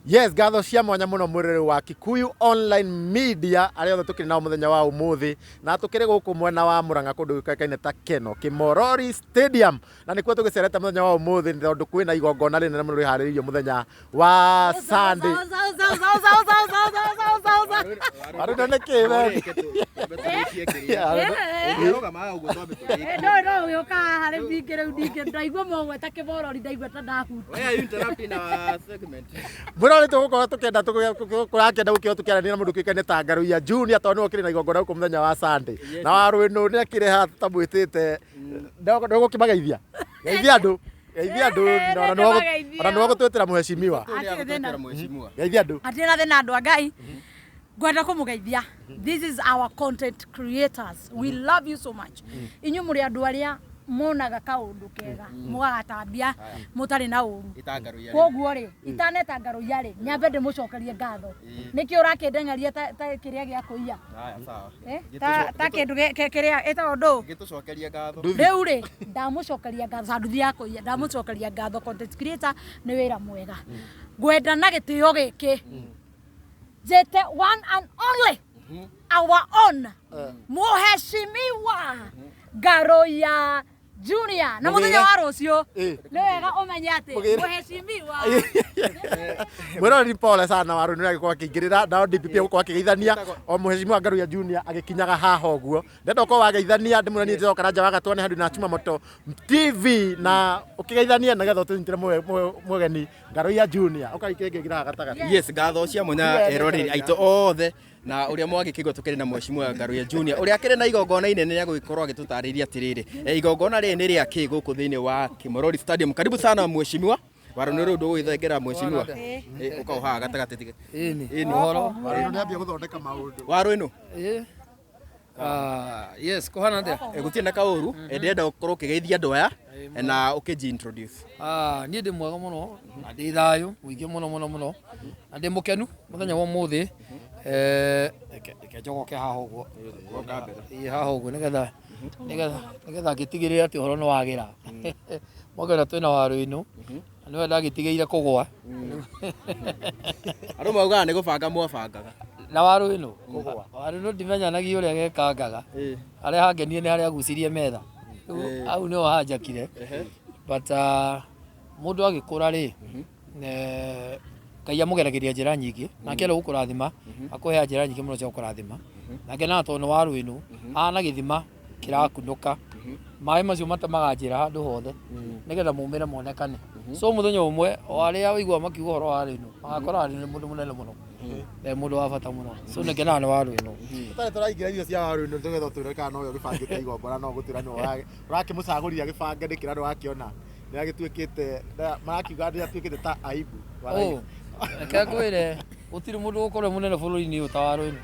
Yes, ngatho cia mwanya muno mwiriri wa Kikuyu Online Media arĩa othe tũkĩrĩ nao mũthenya wa ũmũthĩ, na tũkĩrĩ gũkũ mwena wa Murang'a kũndũ gũkaine ta Keno Kimorori Stadium, na nĩkuo tũgĩcerete mũthenya wa ũmũthĩ nĩ tondũ kwĩna igongona rĩnene mũno rĩharĩrĩirio mũthenya wa Sunday. Warũna nĩ kĩ we? No no ũgĩũka haha rĩu ningĩ, rĩu ningĩ ndaigua mogweta Kĩmorori, ndaigua ta ndahuta. Mwĩrori, tũgũkorwo tũkĩenda kũrakĩenda gũkĩo tũkĩaranĩria na mũndũ kĩũkaine ta Ngaruiya Junior tondũ nĩwe ũkĩrĩ na igongona gũkũ mũthenya wa Sunday, na Warũĩnũ nĩ akĩrĩ haha tũtamwĩtĩte. Ndũgũkĩmageithia, geithia andũ, geithia andũ. Na ona nĩwe gũtwĩtĩra mheshimiwa. Geithia andũ. Hatirĩ na thĩna, andũ a Ngai, ngwenda kũmũgeithia. This is our content creators, we love you so much. Inyuĩ mũrĩ andũ arĩa monaga kaũndũ kega mũgagatambia mũtarĩ na ũru. Koguo rĩ, itaneta Ngaruiya rĩ, nyambe ndĩmũcokerie ngatho. Nĩkĩ ũrakĩndeng'eria ta kĩrĩa gĩa kũiya? Eh, ta kĩndũ kĩrĩa ĩtagwo ndũ? Gĩtũcokerie ngatho. Rĩu rĩ, ndamũcokeria ngatho ta nduthi ya kũiya. Ndamũcokeria ngatho, content creator, nĩ wĩra mwega. Ngwenda na gĩtĩo gĩkĩ njĩte one and only, our own Mũheshimiwa Ngaruiya Junior, na mũthenya wa rũciũ nĩ wega ũmenye atĩ Mũgĩre. Mũheshimiwa. Mwĩrori, pole sana, Warũĩnũ nĩ agĩkorwo akĩingĩrĩra nao DPP agũkorwo akĩgeithania o Mũheshimiwa Ngaruiya Junior agĩkinyaga haha ũguo. Ndenda ũkorwo wageithania, ndĩmwĩra niĩ njĩtagwo Karanja wa Gatwa, nĩ handũ na Chuma Moto TV, na ũkĩgeithania nĩgetha ũtũnyitĩre mũgeni Ngaruiya Junior ũkaikĩngĩgira haha gatagatĩ. Yes, ngatho cia mwanya eroreri aitũ othe na ũrĩa mwagĩkĩigua tũkĩrĩ na Mheshimiwa Ngaruiya Junior ũrĩa akĩrĩ na igongona inene rĩa gũgĩkorwo agĩtũtarĩria atĩrĩrĩ, igongona rĩrĩ nĩ rĩa kĩ gũkũ thĩinĩ wa Kimorori Stadium. Karibu sana, Mheshimiwa Warũ. Nĩ rĩu ndũgũgĩthengera Mheshimiwa. Ũka haha gatagatĩ tige. Ĩni. Ĩni. Ũhoro. Warũĩnũ nĩ ambia gũthondeka maũndũ. Warũ ĩno. Ĩ. Ah, yes, kũhana atĩa? Gũtirĩ na kaũru. Ndĩrenda ũkorwo ũkĩgeithia andũ aya na ũkĩnji introduce. Ah, niĩ ndĩ mwega mũno na ndĩ thayũ mũingĩ mũno mũno mũno na ndĩ mũkenu mũthenya wa ũmũthĩ. Reke njogoke haha ũguo. Ĩĩ, haha ũguo nĩgetha ngĩtigĩrĩre atĩ ũhoro nĩ wagĩra. Mwakĩona twĩna Warũinũ na nĩwe ndagĩtigĩire kũgwa. Andũ maugaga nĩ gũbanga mwabangaga. Na Warũinũ Warũinũ ndimenyanagia ũrĩa gekangaga. Harĩa hangenirie nĩ harĩa agucirie metha. Rĩu hau nĩho hanjakire, but mũndũ agĩkũra rĩ, Ngai amũgeragĩria njĩra nyingĩ nake enda gũkũrathima, akũhea njĩra nyingĩ mũno cia gũkũrathima. Nake na tondũ nĩ Warũinũ ahana gĩthima kĩrakunũka, maĩ macio matemaga njĩra handũ hothe nĩgetha maumĩre monekane. So mũthenya ũmwe o arĩa ũigua makiuga ũhoro wa Warũinũ magakora Warũinũ nĩ mũndũ mũnene mũno na mũndũ wa bata mũno. So nĩngenaga nĩ Warũinũ. Tũtarĩ tũraingĩra irio cia Warũinũ, tũgetha ũtwĩre kana nowe ũgĩbangĩte igongona, no gũtwĩra nĩwe ũrakĩmũcagũrire agĩbange nĩkĩ, na nĩwakĩona nĩ agĩtuĩkĩte, marakiuga nĩ atuĩkĩte ta aibu wa Oh, rais. Reke ngwĩre, gũtirĩ mũndũ gũkorwo e mũnene bũrũri-inĩ ũyũ ta Warũinũ.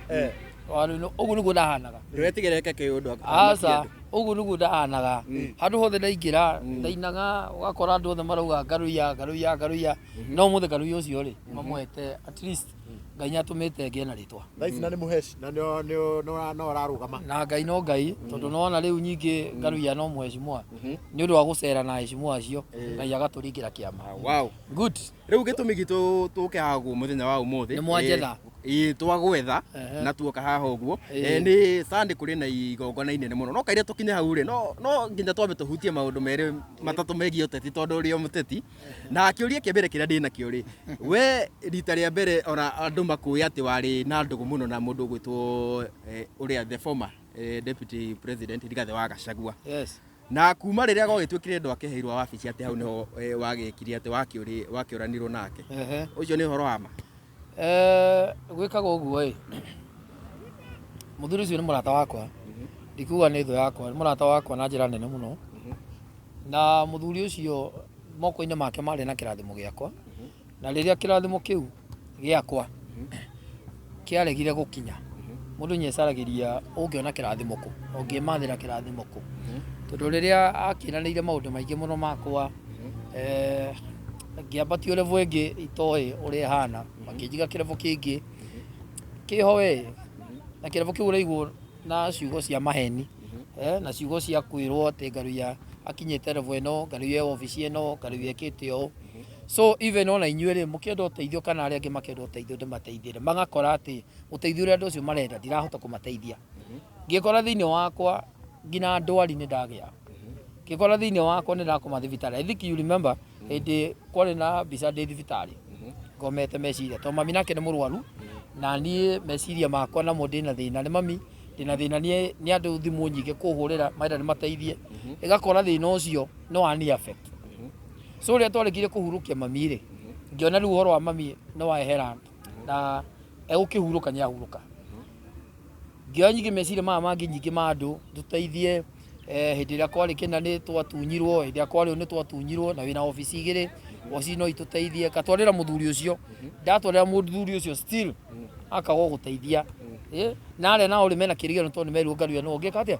Warũinũ ũguo nĩguo ndahanaga. Ndũretigĩra eke kĩũndũ? Aca, ũguo nĩguo ndahanaga. Handũ hothe ndaingĩra ndainaga, ũgakora andũ othe marauga Ngaruiya, Ngaruiya, Ngaruiya. No ũmũthĩ Ngaruiya ũcio rĩ, mamũhete at least Ngai nĩ atũmĩte ngĩe na rĩtwa. Thaa ici na nĩ mũheci na no ararũgama. Na Ngai no Ngai, tondũ nĩwona rĩu nyingĩ Ngaruiya no mũheshimiwa nĩ ũndũ wa gũcera na heshimiwa acio, Ngai agatũringĩra kĩama. Good. Rĩu gĩtũmi gitũ tũke haha ũguo mũthenya wa ũmũthĩ. Nĩ mwanjetha. Ĩĩ, twagwetha. Na tuoka haha ũguo. Nĩ Sunday kũrĩ na igongona inene mũno, no kaire tũkinye hau rĩ, no nginya twambe tũhutie maũndũ merĩ matatũ megiĩ ũteti, tondũ ũrĩ o mũteti. Na kĩũria kĩa mbere kĩrĩa ndĩ nakĩo rĩ, we rita rĩa mbere ona andũ makũĩ atĩ warĩ na ndũgũ mũno na mũndũ ũgwĩtwo ũrĩa the former deputy president Rigathĩ wa Gachagua. Na kuma rĩrĩa gwagĩtuĩkire ndwakĩheirwo wabici atĩ hau nĩho wagĩkire atĩ wakĩũranirwo nake. Ũcio nĩ ũhoro wa ma? Gwĩkaga ũguo ĩ, mũthuri ũcio nĩ mũrata wakwa, ndikuga nĩ thũ yakwa, nĩ mũrata wakwa na njĩra nene mũno. Na mũthuri ũcio moko-inĩ make marĩ na kĩrathimo gĩakwa, na rĩrĩa kĩrathimo kĩu gĩakwa kĩaregire gũkinya, mũndũ nĩ ecaragĩria ũngĩona kĩrathimo kũ, ũngĩmathĩra kĩrathimo kũ, tondũ rĩrĩa akĩranĩire maũndũ maingĩ mũno makwa, ngĩambatio level ĩngĩ itoĩ ũrĩa ĩhana, makĩnjiga kĩlevel kĩngĩ kĩho we, na kĩlevel kĩu ũraigwo na ciugo cia maheni, na ciugo cia kwĩrwo atĩ Ngaruiya akinyĩte level ĩno, Ngaruiya e wabici ĩno, Ngaruiya ekĩte ũũ. So even ona inyuĩ rĩ, mũkĩenda ũteithio kana arĩa angĩ makĩenda ũteithio ndĩmateithĩre, magakora atĩ ũteithio ũrĩa andũ acio marenda ndirahota kũmateithia. Ngĩkora thĩinĩ wakwa nginya ndwari nĩ ndagĩa, ngĩkora thĩinĩ wakwa nĩ ndakoma thibitarĩ. I think you remember hĩndĩ kwarĩ na mbica ndĩ thibitarĩ ngomete meciria, tondũ mami nake nĩ mũrwaru na niĩ meciria makwa namo ndĩna thĩna nĩ mami, ndĩna thĩna nĩ andũ thimũ nyingĩ kũhũrĩra marenda nĩmateithie, ĩgakora thĩna ũcio nĩ wani affect. So rĩrĩa twarĩkirie kũhurũkia mami rĩ, ngĩona rĩu ũhoro wa mami nĩ wehera na egũkĩhurũka nĩ ahurũka. Ngĩoya nyingĩ meciria maya mangĩ nyingĩ ma andũ tũteithie, hĩndĩ ĩrĩa kwarĩ kĩna nĩ twatunyirwo, hĩndĩ ĩrĩa kwarĩ ũũ nĩ twatunyirwo, na wĩna obici igĩrĩ, obici no itũteithie. Ngatwarĩra mũthuri ũcio, ndatwarĩra mũthuri ũcio still akaga gũteithia. Na arĩa nao rĩ mena kĩrĩgĩrĩro tondũ nĩ merirwo Ngaruiya nĩwe ũngĩka atĩa,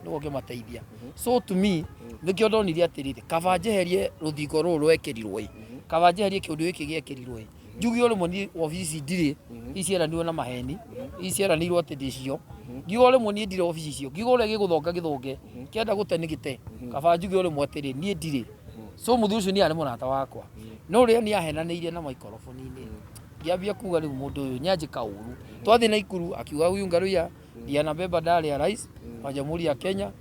nĩwe ũngĩmateithia. So to me nĩkĩo ndonire atĩrĩrĩ, kaba njeherie rũthingo rũrũ rwekĩrirwo ĩ, kaba njeherie kĩũndũ gĩkĩ gĩekĩrirwo ĩ, njuge o rĩmwe niĩ obici ici ndirĩ, ici cieranirwo na maheni, ici cieranirwo atĩ ndĩcio, ngiuga o rĩmwe niĩ ndirĩ obici icio, ngiuga ũrĩa gĩgũthonga gĩthonge, kĩenda gũte nĩ gĩte, kaba njuge o rĩmwe atĩrĩ niĩ ndirĩ. So mũthuri ũcio niĩ arĩ mũrata wakwa, no rĩrĩa niĩ ahenanĩirie na maikoroboni-inĩ, ngĩambia kuga rĩu mũndũ ũyũ nĩanjĩka ũru. Twathiĩ Naikuru akiuga huyu Ngaruiya ndiye anabeba dari ya rais wa Jamhuri ya Kenya.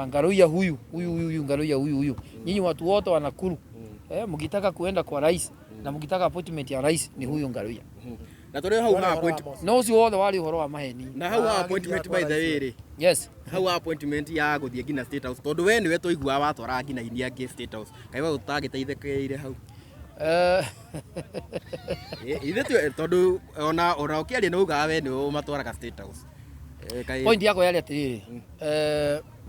Ngaruiya huyu huyu huyu huyu Ngaruiya huyu huyu, nyinyi watu wote wa Nakuru, mkitaka kuenda kwa rais na mkitaka appointment ya rais ni huyu Ngaruiya. Na tũrĩ hau ha appointment, No ũcio wothe warĩ ũhoro wa maheni. Na hau ha appointment, by the way rĩ, Yes. Hau ha appointment ya gũthiĩ nginya State House, tondũ we nĩwe tũiguaga watwaraga nginya aini angĩ State House, kaĩ we ũtagĩteithĩkĩire hau? Ithuĩ tondũ ona ũkĩaria nĩ ugaga we nĩwe ũmatwaraga State House. Point yakwa yarĩ atĩrĩrĩ,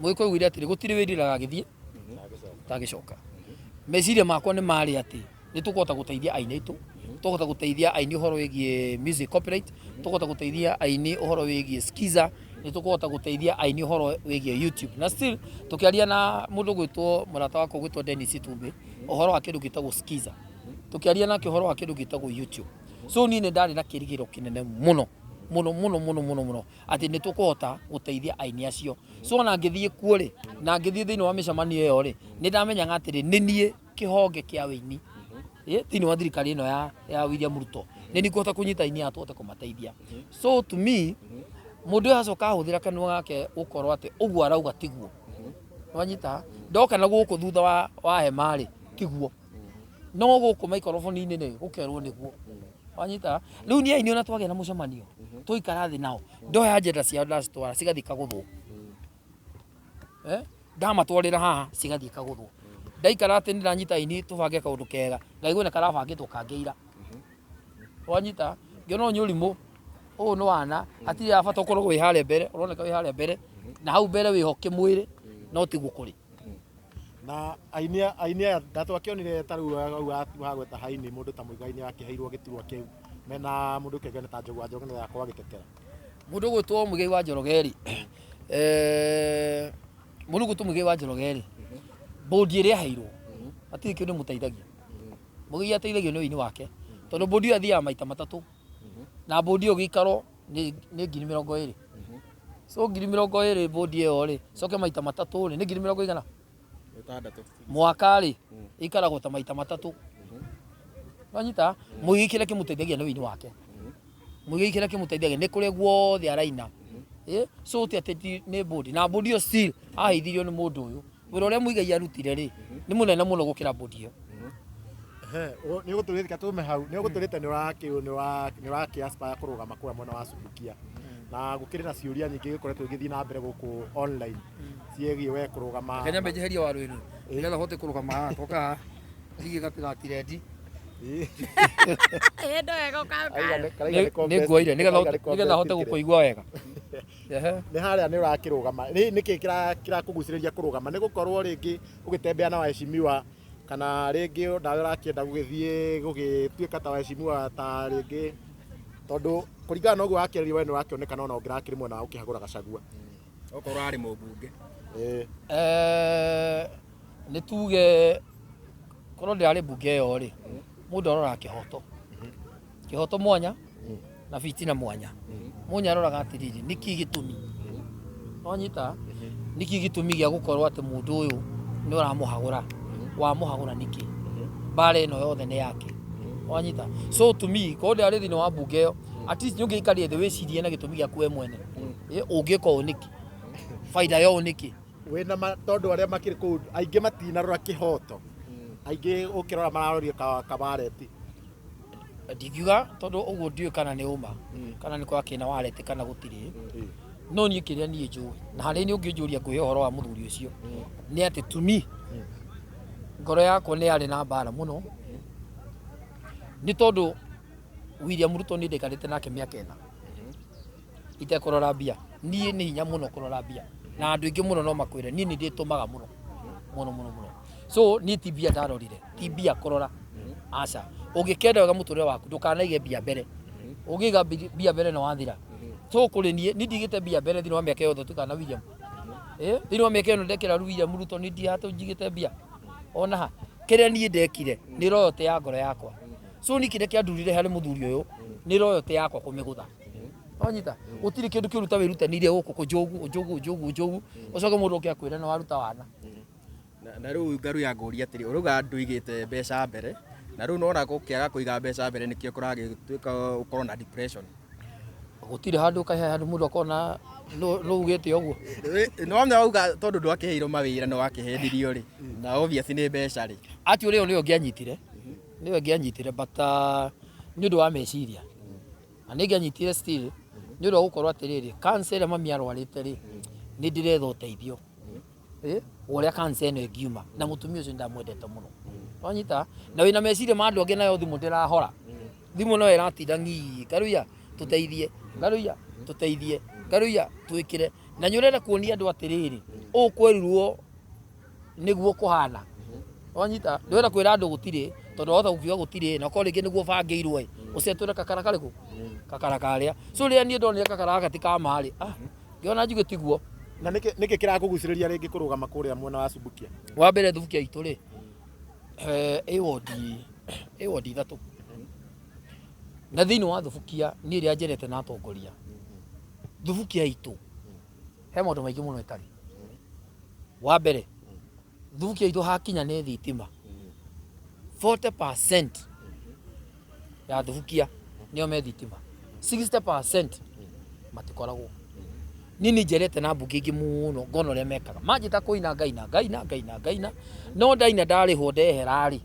mũgĩkũyũ augire atĩrĩ, gũtirĩ wĩriraga agĩthiĩ tagĩcoka. Meciria makwa nĩ marĩ atĩ nĩ tũkũhota gũteithia aini aitũ, tũkũhota gũteithia aini ũhoro wĩgiĩ music copyright, tũkũhota gũteithia aini ũhoro wĩgiĩ skiza, nĩ tũkũhota gũteithia aini ũhoro wĩgiĩ YouTube. Na still tũkĩaria na mũndũ gwĩtwo mũrata wakwa gwĩtwo Dennis Itumbĩ ũhoro wa kĩndũ gĩtagwo skiza, tũkĩaria nake ũhoro wa kĩndũ gĩtagwo YouTube. So niĩ nĩ ndarĩ na kĩrĩgĩrĩro kĩnene mũno mũno mũno mũno mũno mũno atĩ nĩ tũkũhota gũteithia aini acio. So ona ngĩthiĩ kuo rĩ, na ngĩthiĩ thĩinĩ wa mĩcemanio ĩyo rĩ, nĩ ndamenyaga atĩrĩ, nĩ niĩ kĩhonge kĩa wĩini thĩinĩ wa thirikari ĩno ya William Ruto, nĩ niĩ ngũhota kũnyita aini aya tũhote kũmateithia. So to me mũndũ ũyũ acoka ahũthĩra kanua gake gũkorwo atĩ ũguo arauga tiguo, wanyita ndoka na gũkũ thutha wa hema rĩ, tiguo, no gũkũ maikoroboni-inĩ rĩ, gũkerwo nĩguo, wanyita. Rĩu niĩ aini ona twagĩa na mũcemanio twaikara thĩ nao, ndoya agenda ciao ndacitwara cigathiĩ ikagũthwo, ndamatwarĩra haha cigathiĩ ikagũthwo. Ndaikara atĩ nĩndanyita aini tũbange kaũndũ kega, ngaigua nĩ karabangĩtwo kangĩira, wanyita. Ngĩona ũyũ nĩ ũrimũ, ũyũ nĩ wana, hatirĩ bata ũkoragwo wĩ harĩa mbere, ũroneka wĩ harĩa mbere na hau mbere wĩho kĩmwĩrĩ, no tiguo kũrĩ. Na aini aya ndatwakĩonire ta rĩu hau hagweta haini mũndũ ta Muigai nĩ akĩheirwo gĩturwa kĩu mena mũndũ kĩngene ta Njogu wa Njoroge nĩ akorwo agĩtetera. Mũndũ ũgwĩtwo Muigai wa Njoroge rĩ, mũndũ ũgwĩtwo Muigai wa Njoroge rĩ, bũndi ĩrĩa aheirwo hatirĩ kĩndũ ĩmũteithagia. Muigai ateithagio nĩ ũini wake, tondũ bũndi ĩyo athiaga maita matatũ, na bũndi ĩyo gĩikaro nĩ 20,000. So 20,000 bũndi ĩyo rĩ, coke maita matatũ rĩ, nĩ ngiri mĩrongo igana 6. Mwaka rĩ, ĩikaragwo ta maita matatũ, wanyita. Muigai kĩrĩa kĩmũteithagia nĩ ũini wake. Muigai kĩrĩa kĩmũteithagia nĩ kũrĩa guothe araina. So ti atĩ nĩ bũndi, na bũndi ĩyo still aheithirio nĩ mũndũ ũyũ. Wĩra ũrĩa Muigai arutire rĩ, nĩ mũnene mũno gũkĩra bũndi ĩyo. Nĩ ũgũtũrĩte tume hau, nĩ ũgũtũrĩte nĩ ũrakĩ aspire kũrũgama kũrĩa mwena wa Subukia, na gũkĩrĩ na ciũria nyingĩ gĩkoretwo igĩthiĩ na mbere gũkũ online ciĩgiĩ we kũrũgama. Reke nyambe njeherie waru ĩno nĩgetha hote kũrũgama haha, toka haha ndige gatigatiredi. Ĩndo wega ũkauka. Nĩ nguoire nĩgetha hote gũkũigua wega. Ehe. Nĩ harĩa nĩ ũrakĩrũgama, nĩkĩ kĩrakũgucĩrĩria kũrũgama? Nĩ gũkorwo rĩngĩ ũgĩtembea na waheshimiwa, kana rĩngĩ nawe ũrakĩenda gũgĩthiĩ gũgĩtuĩka ta waheshimiwa, ta rĩngĩ tondũ kũringana na ũguo wakĩaria we nĩ ũrakĩonekana ona ũngĩrakĩrĩ mwena wa gũkĩhagũra Gachagua? Okorwo arĩ mũmbunge. Nĩ tuge korwo ndĩrarĩ mbunge ĩyo rĩ, mũndũ aroraga kĩhoto, kĩhoto mwanya na fitina mwanya. Mũnya aroraga atĩrĩrĩ, nĩkĩ gĩtũmi, wanyita, nĩkĩ gĩtũmi gĩa gũkorwo atĩ mũndũ ũyũ nĩ ũramũhagũra, wamũhagũra nĩkĩ? Mbara ĩno yothe nĩ yake. Wanyita? So to me, korwo ndĩrarĩ thĩinĩ wa mbunge ĩyo, at least nĩ ũngĩikarire thĩ wĩcirie na gĩtũmi gĩaku we mwene. Ũngĩka ũũ nĩkĩ? Baida ya ũũ nĩkĩ? Wĩna ma tondũ arĩa makĩrĩ kũu aingĩ matinarora kĩhoto, aingĩ ũkĩrora mararoria kawareti. Ndingiuga tondũ ũguo ndiũĩ kana nĩ ũma kana nĩ kwa kĩna wareti kana gũtirĩ. No niĩ kĩrĩa niĩ njũĩ na harĩa niĩ ũngĩnjũria ngwĩhe ũhoro wa mũthuri ũcio nĩ atĩ to me ngoro yakwa nĩ yarĩ na mbara mũno nĩ tondũ William Ruto niĩ ndaikarĩte nake mĩaka 4 itekũrora mbia. Niĩ nĩ hinya mũno kũrora mbia na andũ aingĩ mũno no makwĩre niĩ nĩ ndĩtũmaga mũno mũno mũno mũno. So niĩ ti mbia ndarorire, ti mbia kũrora, aca. Ũngĩkenda wega mũtũrĩre waku ndũkanaige mbia mbere, ũngĩiga mbia mbere nĩ wathira. So kũrĩ niĩ, niĩ ndigĩte mbia mbere thĩinĩ wa mĩaka yothe tũikara na William. Thĩinĩ wa mĩaka ĩno ndekĩra William Ruto niĩ ndihatũ njigĩte mbia ona ha. Kĩrĩa niĩ ndekire nĩ royalty ya ngoro yakwa. So niĩ kĩrĩa kĩandurire harĩ mũthuri ũyũ nĩ royalty yakwa kũmĩgũtha. Wanyita? Gũtirĩ kĩndũ kĩũru ta wĩrutanĩirie gũkũ kũnjũgu ũnjũgu ũnjũgu ũnjũgu ũcoke mũndũ oke akwĩre nĩ waruta wana. Na rĩu Ngaruiya ngũrie atĩrĩ, ũrauga ndũigĩte mbeca mbere, na rĩu nĩwona gũkĩaga kũiga mbeca mbere nĩkĩo kũragĩtuĩka ũkorwo na depression. Gũtirĩ handũ kaĩ he handũ mũndũ akona nũ ugĩte ũguo. Nĩwamenya wauga tondũ ndwakĩheirwo mawĩra nĩ wakĩhendirio rĩ, na obvious nĩ mbeca rĩ. Actually ĩyo nĩyo ngĩanyitire, nĩyo ngĩanyitire but nĩ ũndũ wa meciria. Na nĩ ngĩanyitire still nĩ ũndũ wa gũkorwo atĩrĩrĩ, cancer ĩrĩa mami arwarĩte rĩ, nĩ ndĩretha ũteithio. Ũrĩa cancer ĩno ĩngiuma na mũtumia ũcio ndamwendete mũno. Wanyita? Na wĩna meciria ma andũ angĩ nayo thimũ ndĩrahora. Thimũ no ĩratinda ng'ii, Ngaruiya tũteithie, Ngaruiya tũteithie, Ngaruiya twĩkĩre. Na nĩ ũrenda kuonia andũ atĩrĩrĩ, ũũ kwerirwo nĩguo kũhana. Wanyita? Ndũrenda kwĩra andũ gũtirĩ, tondũ wahota gũkiuga gũtirĩ, na ũkorwo rĩngĩ nĩguo ũbangĩirwo ĩ, ũcetũre kakara karĩkũ? Kakara karĩa. So rĩrĩa niĩ ndonire kakara gaka ti ka ma rĩ, ah, ngĩona njuge tiguo. Na nĩkĩ kĩrakũgucĩrĩria rĩngĩ kũrũgama kũrĩa mwena wa Subukia? Wa mbere Thubukia itũ rĩ, ĩ wondi, ĩ wondi 3. Na thĩinĩ wa Thubukia niĩ rĩrĩa njerete na atongoria, Thubukia itũ he maũndũ maingĩ mũno ĩtarĩ. Wa mbere, Thubukia itũ hakinya nĩ thitima, 40% ya Thubukia nĩo me thitima, 60% matikoragwo. Niĩ nĩ njerete na mbunge ingĩ mũno ngona ũrĩa mekaga, manjĩta kũina ngaina ngaina ngaina ngaina, no ndaina ndarĩhwo ndehera rĩ,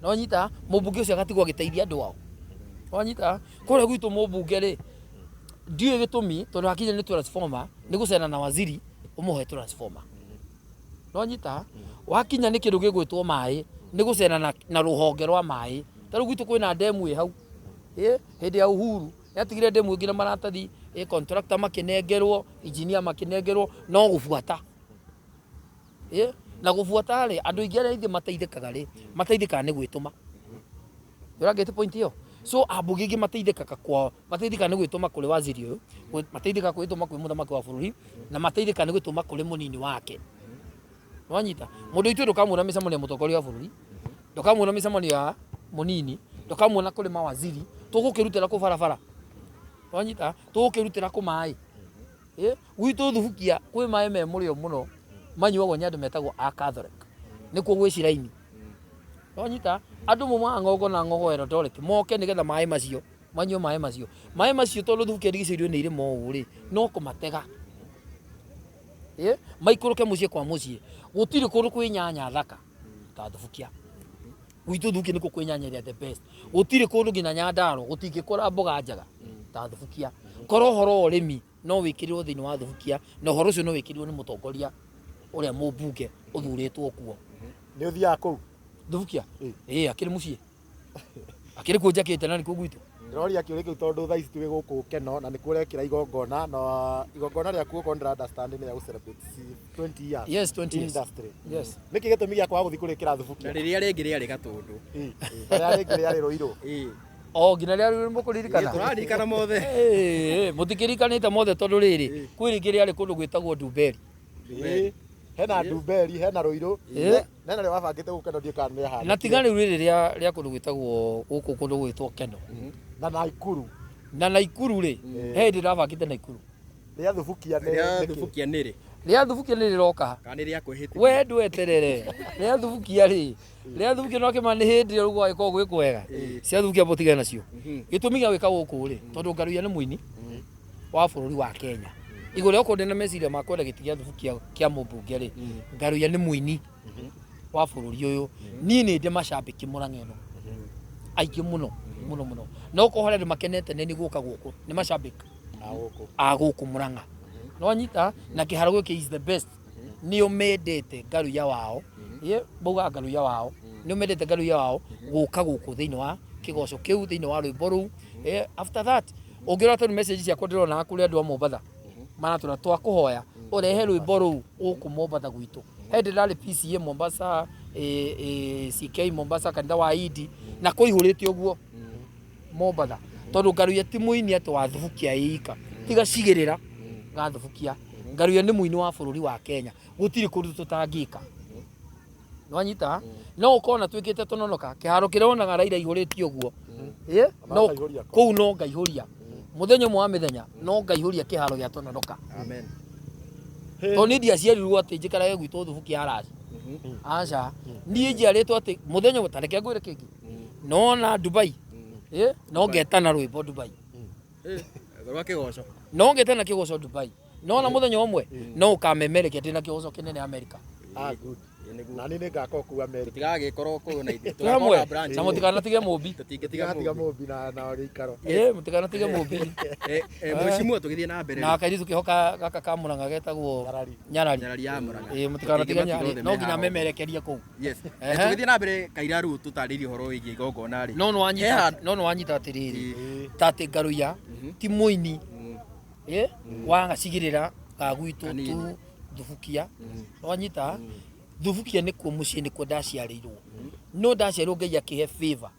nĩwanyita, mũmbunge ũcio agatigwo agĩteithia andũ ao, nĩwanyita. Kũrĩa gwitũ mũmbunge rĩ, ndiũĩ gĩtũmi tondũ hakinya nĩ transformer nĩ gũcera na waziri ũmũhe transformer, nĩwanyita. Wakinya nĩ kĩndũ gĩgwĩtwo maĩ nĩ gũcera na rũhonge rwa maĩ, ta rĩu gwitũ kwĩna ndemu ĩ hau, hĩndĩ ya Uhuru yatigire ndemu ĩngĩ na maratathi, contractor makĩnengerwo, engineer makĩnengerwo, no gũbuata. Na gũbuata rĩ, andũ aingĩ arĩa aingĩ mateithĩkaga rĩ, mateithĩkaga nĩ gwĩtũma. Ũrangĩte point ĩyo? So ambunge aingĩ mateithĩkaga kwao, mateithĩkaga nĩ gwĩtũma kũrĩ waziri ũyũ, mateithĩkaga gwĩtũma kwĩ mũthamaki wa bũrũri, na mateithĩkaga nĩ gwĩtũma kũrĩ mũnini wake. Nĩwanyita? Mũndũ witũ ndũkamuona mĩcemanio ya mũtongoria wa bũrũri, ndũkamuona mĩcemanio ya mũnini, ndũkamuona kũrĩ mawaziri, tũgũkĩrutĩra kũ barabara? Nĩwanyita? Tũgũkĩrutĩra kũ maĩ? Gwitũ Thubukia kwĩ maĩ me mũrĩo mũno manyuagwo nĩ andũ metagwo a Catholic, nĩkuo gwĩ ciraini. Nĩwanyita? Andũ maumaga ng'ongo na ng'ongo Eldoret moke nĩgetha maĩ macio manyue maĩ macio. Maĩ macio tondũ Thubukia ĩrigicĩirio nĩ irĩma ũũ rĩ, no kũmatega. Maikũrũke mũciĩ kwa mũciĩ. Gũtirĩ kũndũ kwĩ nyanya thaka ta Thubukia. Gwitũ Thubukia nĩkuo kwĩ nyanya ĩrĩa the best. Gũtirĩ kũndũ nginya Nyandarua gũtingĩkũra mboga njega ta Thubukia. Korwo ũhoro wa ũrĩmi no wĩkĩrĩrwo thĩinĩ wa Thubukia, na ũhoro ũcio no wĩkĩrĩrwo nĩ mũtongoria ũrĩa mũmbunge ũthurĩtwo kuo. Nĩ ũthiaga kũu? Thubukia? Ĩĩ, akĩrĩ mũciĩ. Akĩrĩ kuo njakĩte na nĩkuo gwitũ. Ndĩroria kĩũria kĩu tondũ thaa ici twĩ gũkũ Keno na nĩkuo ũrekĩra igongona, na igongona rĩaku okorwo ndĩra understand nĩ rĩa gũ celebrate 20 years. Yes, 20 years. Industry. Yes. Nĩkĩ gĩtũmi gĩa kwaga gũthiĩ kũrĩkĩra Thubukia? Na rĩrĩa rĩngĩ rĩarĩ Gatũndũ. Ĩĩ, rĩrĩa rĩngĩ rĩarĩ Rũirũ. Ĩĩ. O nginya rĩrĩa rĩu mũkũririkana? Ĩĩ, tũraririkana mothe. Ĩĩ, mũtikĩririkanĩte mothe tondũ rĩrĩ, kwĩ rĩngĩ rĩarĩ kũndũ gwĩtagwo Ndumberi. Ĩĩ, hena Ndumberi, hena Rũirũ. Ĩĩ. Na hena rĩrĩa wabangĩte gũka no ndiũĩ kana nĩ rĩahanĩkire. Na tiga rĩu rĩrĩ rĩa kũndũ gwĩtagwo gũkũ kũndũ gwĩtwo Keno. Na Naikuru. Na Naikuru rĩ, he hĩndĩ ndabangĩte Naikuru. Rĩa Thubukia nĩ Rĩa nĩkĩ? Thubukia nĩ rĩ? Rĩa thubukia nĩ rĩroka. Kana nĩ rĩa kwĩhĩtithia? We ndweterere rĩa thubukia rĩ, rĩa thubukia no kĩma nĩ hĩndĩ ĩyo rĩu gwagĩkorwo gwĩ kwega. Cia thubukia mũtigane nacio. Gĩtũmi gĩa gwĩka gũkũ rĩ, tondũ Ngaruiya nĩ mũini wa bũrũri wa Kenya. Igũrũ rĩa gũkorwo ndĩna meciria ma kwenda gĩtĩ gĩa thubukia kĩa mũmbunge rĩ, Ngaruiya nĩ mũini wa bũrũri ũyũ. Niĩ nĩ ndĩ macambĩki Mũrang'a ĩno aingĩ mũno mũno mũno, no okorwo harĩ andũ makenete nĩ niĩ gũka gũkũ, nĩ macambĩki a gũkũ Mũrang'a. No nyita na kĩharo gĩkĩ is the best. Nĩo mendete Ngaruiya wao, maugaga Ngaruiya wao, nĩo mendete Ngaruiya wao gũka gũkũ thĩinĩ wa kĩgoco kĩu, thĩinĩ wa rwĩmbo rũu. After that ũngĩrora ta rĩu message ciakwa ndĩrona kũrĩ andũ a Mombatha maratwĩra twakũhoya ũrehe rwĩmbo rũu gũkũ Mombatha gwitũ. He hĩndĩ ndarĩ PCEA Mombasa, CK Mombasa, kanitha wa Idi, na kũihũrĩte ũguo Mombatha, tondũ Ngaruiya ti mũini atĩ wa thubukia ĩika, ti gacigĩrĩra ga thubukia. Ngaruiya nĩ mũini wa bũrũri wa Kenya, gũtirĩ kũndũ tũtangĩka. Nĩwanyita? No ũkorwo na twĩkĩte tũnonoka, kĩharo kĩrĩa wonaga Raila aihũrĩtie ũguo, no kũu no ngaihũria. Mũthenya ũmwe wa mĩthenya no ngaihũria kĩharo gĩa Tononoka. Amen. Tondũ niĩ ndiaciarirwo atĩ njikarage gwitũ thubukia ya Raci. Aca, niĩ njiarĩtwo atĩ mũthenya ũmwe, ta reke ngwĩre kĩngĩ, nona Dubai, no ngetana rwĩmbo Dubai. Rwa kĩgoco. No ngetana kĩgoco Dubai. Nona mũthenya ũmwe no ũkamemerekia ndĩna kĩgoco kĩnene Amerika. Ah, good. Na niĩ nĩngakorwo kũu Amerika. Tũtigagĩkorwo kũu na ithuĩ. Twĩ hamwe na mũtikanatige mũmbi. Tũtingĩtiga Tiga mũmbi na gĩikaro. Mũtikanatige mũmbi. Mheshimiwa, tũgĩthiĩ na mbere. Na kairĩtu kĩho gaka ka Mũrang'a getagwo Nyarari. Nyarari. Nyarari ya Mũrang'a. Mũtikanatige Nyarari. Tũtingĩmatiga No nginya othe me memerekerie kũu. Yes. Tũgĩthiĩ na mbere Kaira rĩu tũtarĩrie ũhoro wĩgiĩ igongona rĩ. No nĩwanyita, no nĩwanyita atĩrĩrĩ, ta atĩ Ngaruiya ti mũini wa gacigĩrĩra ga gwitũ tu thubukia. Nĩwanyita? Thubukia nĩkuo mũciĩ, nĩkuo ndaciarĩirwo. No ndaciarirwo Ngai akĩhe favor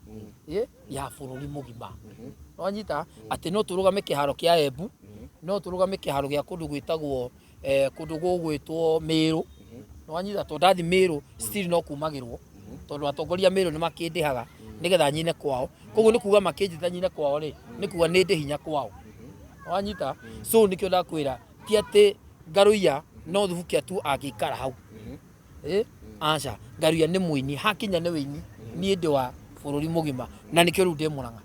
ya bũrũri mũgima. Nĩwanyita? Atĩ no tũrũgame kĩharo kĩa Embu, no tũrũgame kĩharo gĩa kũndũ gwĩtagwo kũndũ gũgwĩtwo Mĩrũ. Nĩwanyita? Tondũ ndathiĩ Mĩrũ still no kumagĩrwo, tondũ atongoria Mĩrũ nĩ makĩndĩhaga nĩgetha nyine kwao. Koguo nĩ kuga makĩnjĩta nyine kwao rĩ, nĩ kuga nĩ ndĩ hinya kwao. Nĩwanyita? So nĩkĩo ndakwĩra ti atĩ Ngaruiya no thubukia tu angĩikara hau. Aca, Ngaruiya nĩ mũini, hakinya nĩ wĩini, niĩ ndĩ wa bũrũri mũgima na nĩkĩo rĩu ndĩ Mũrang'a.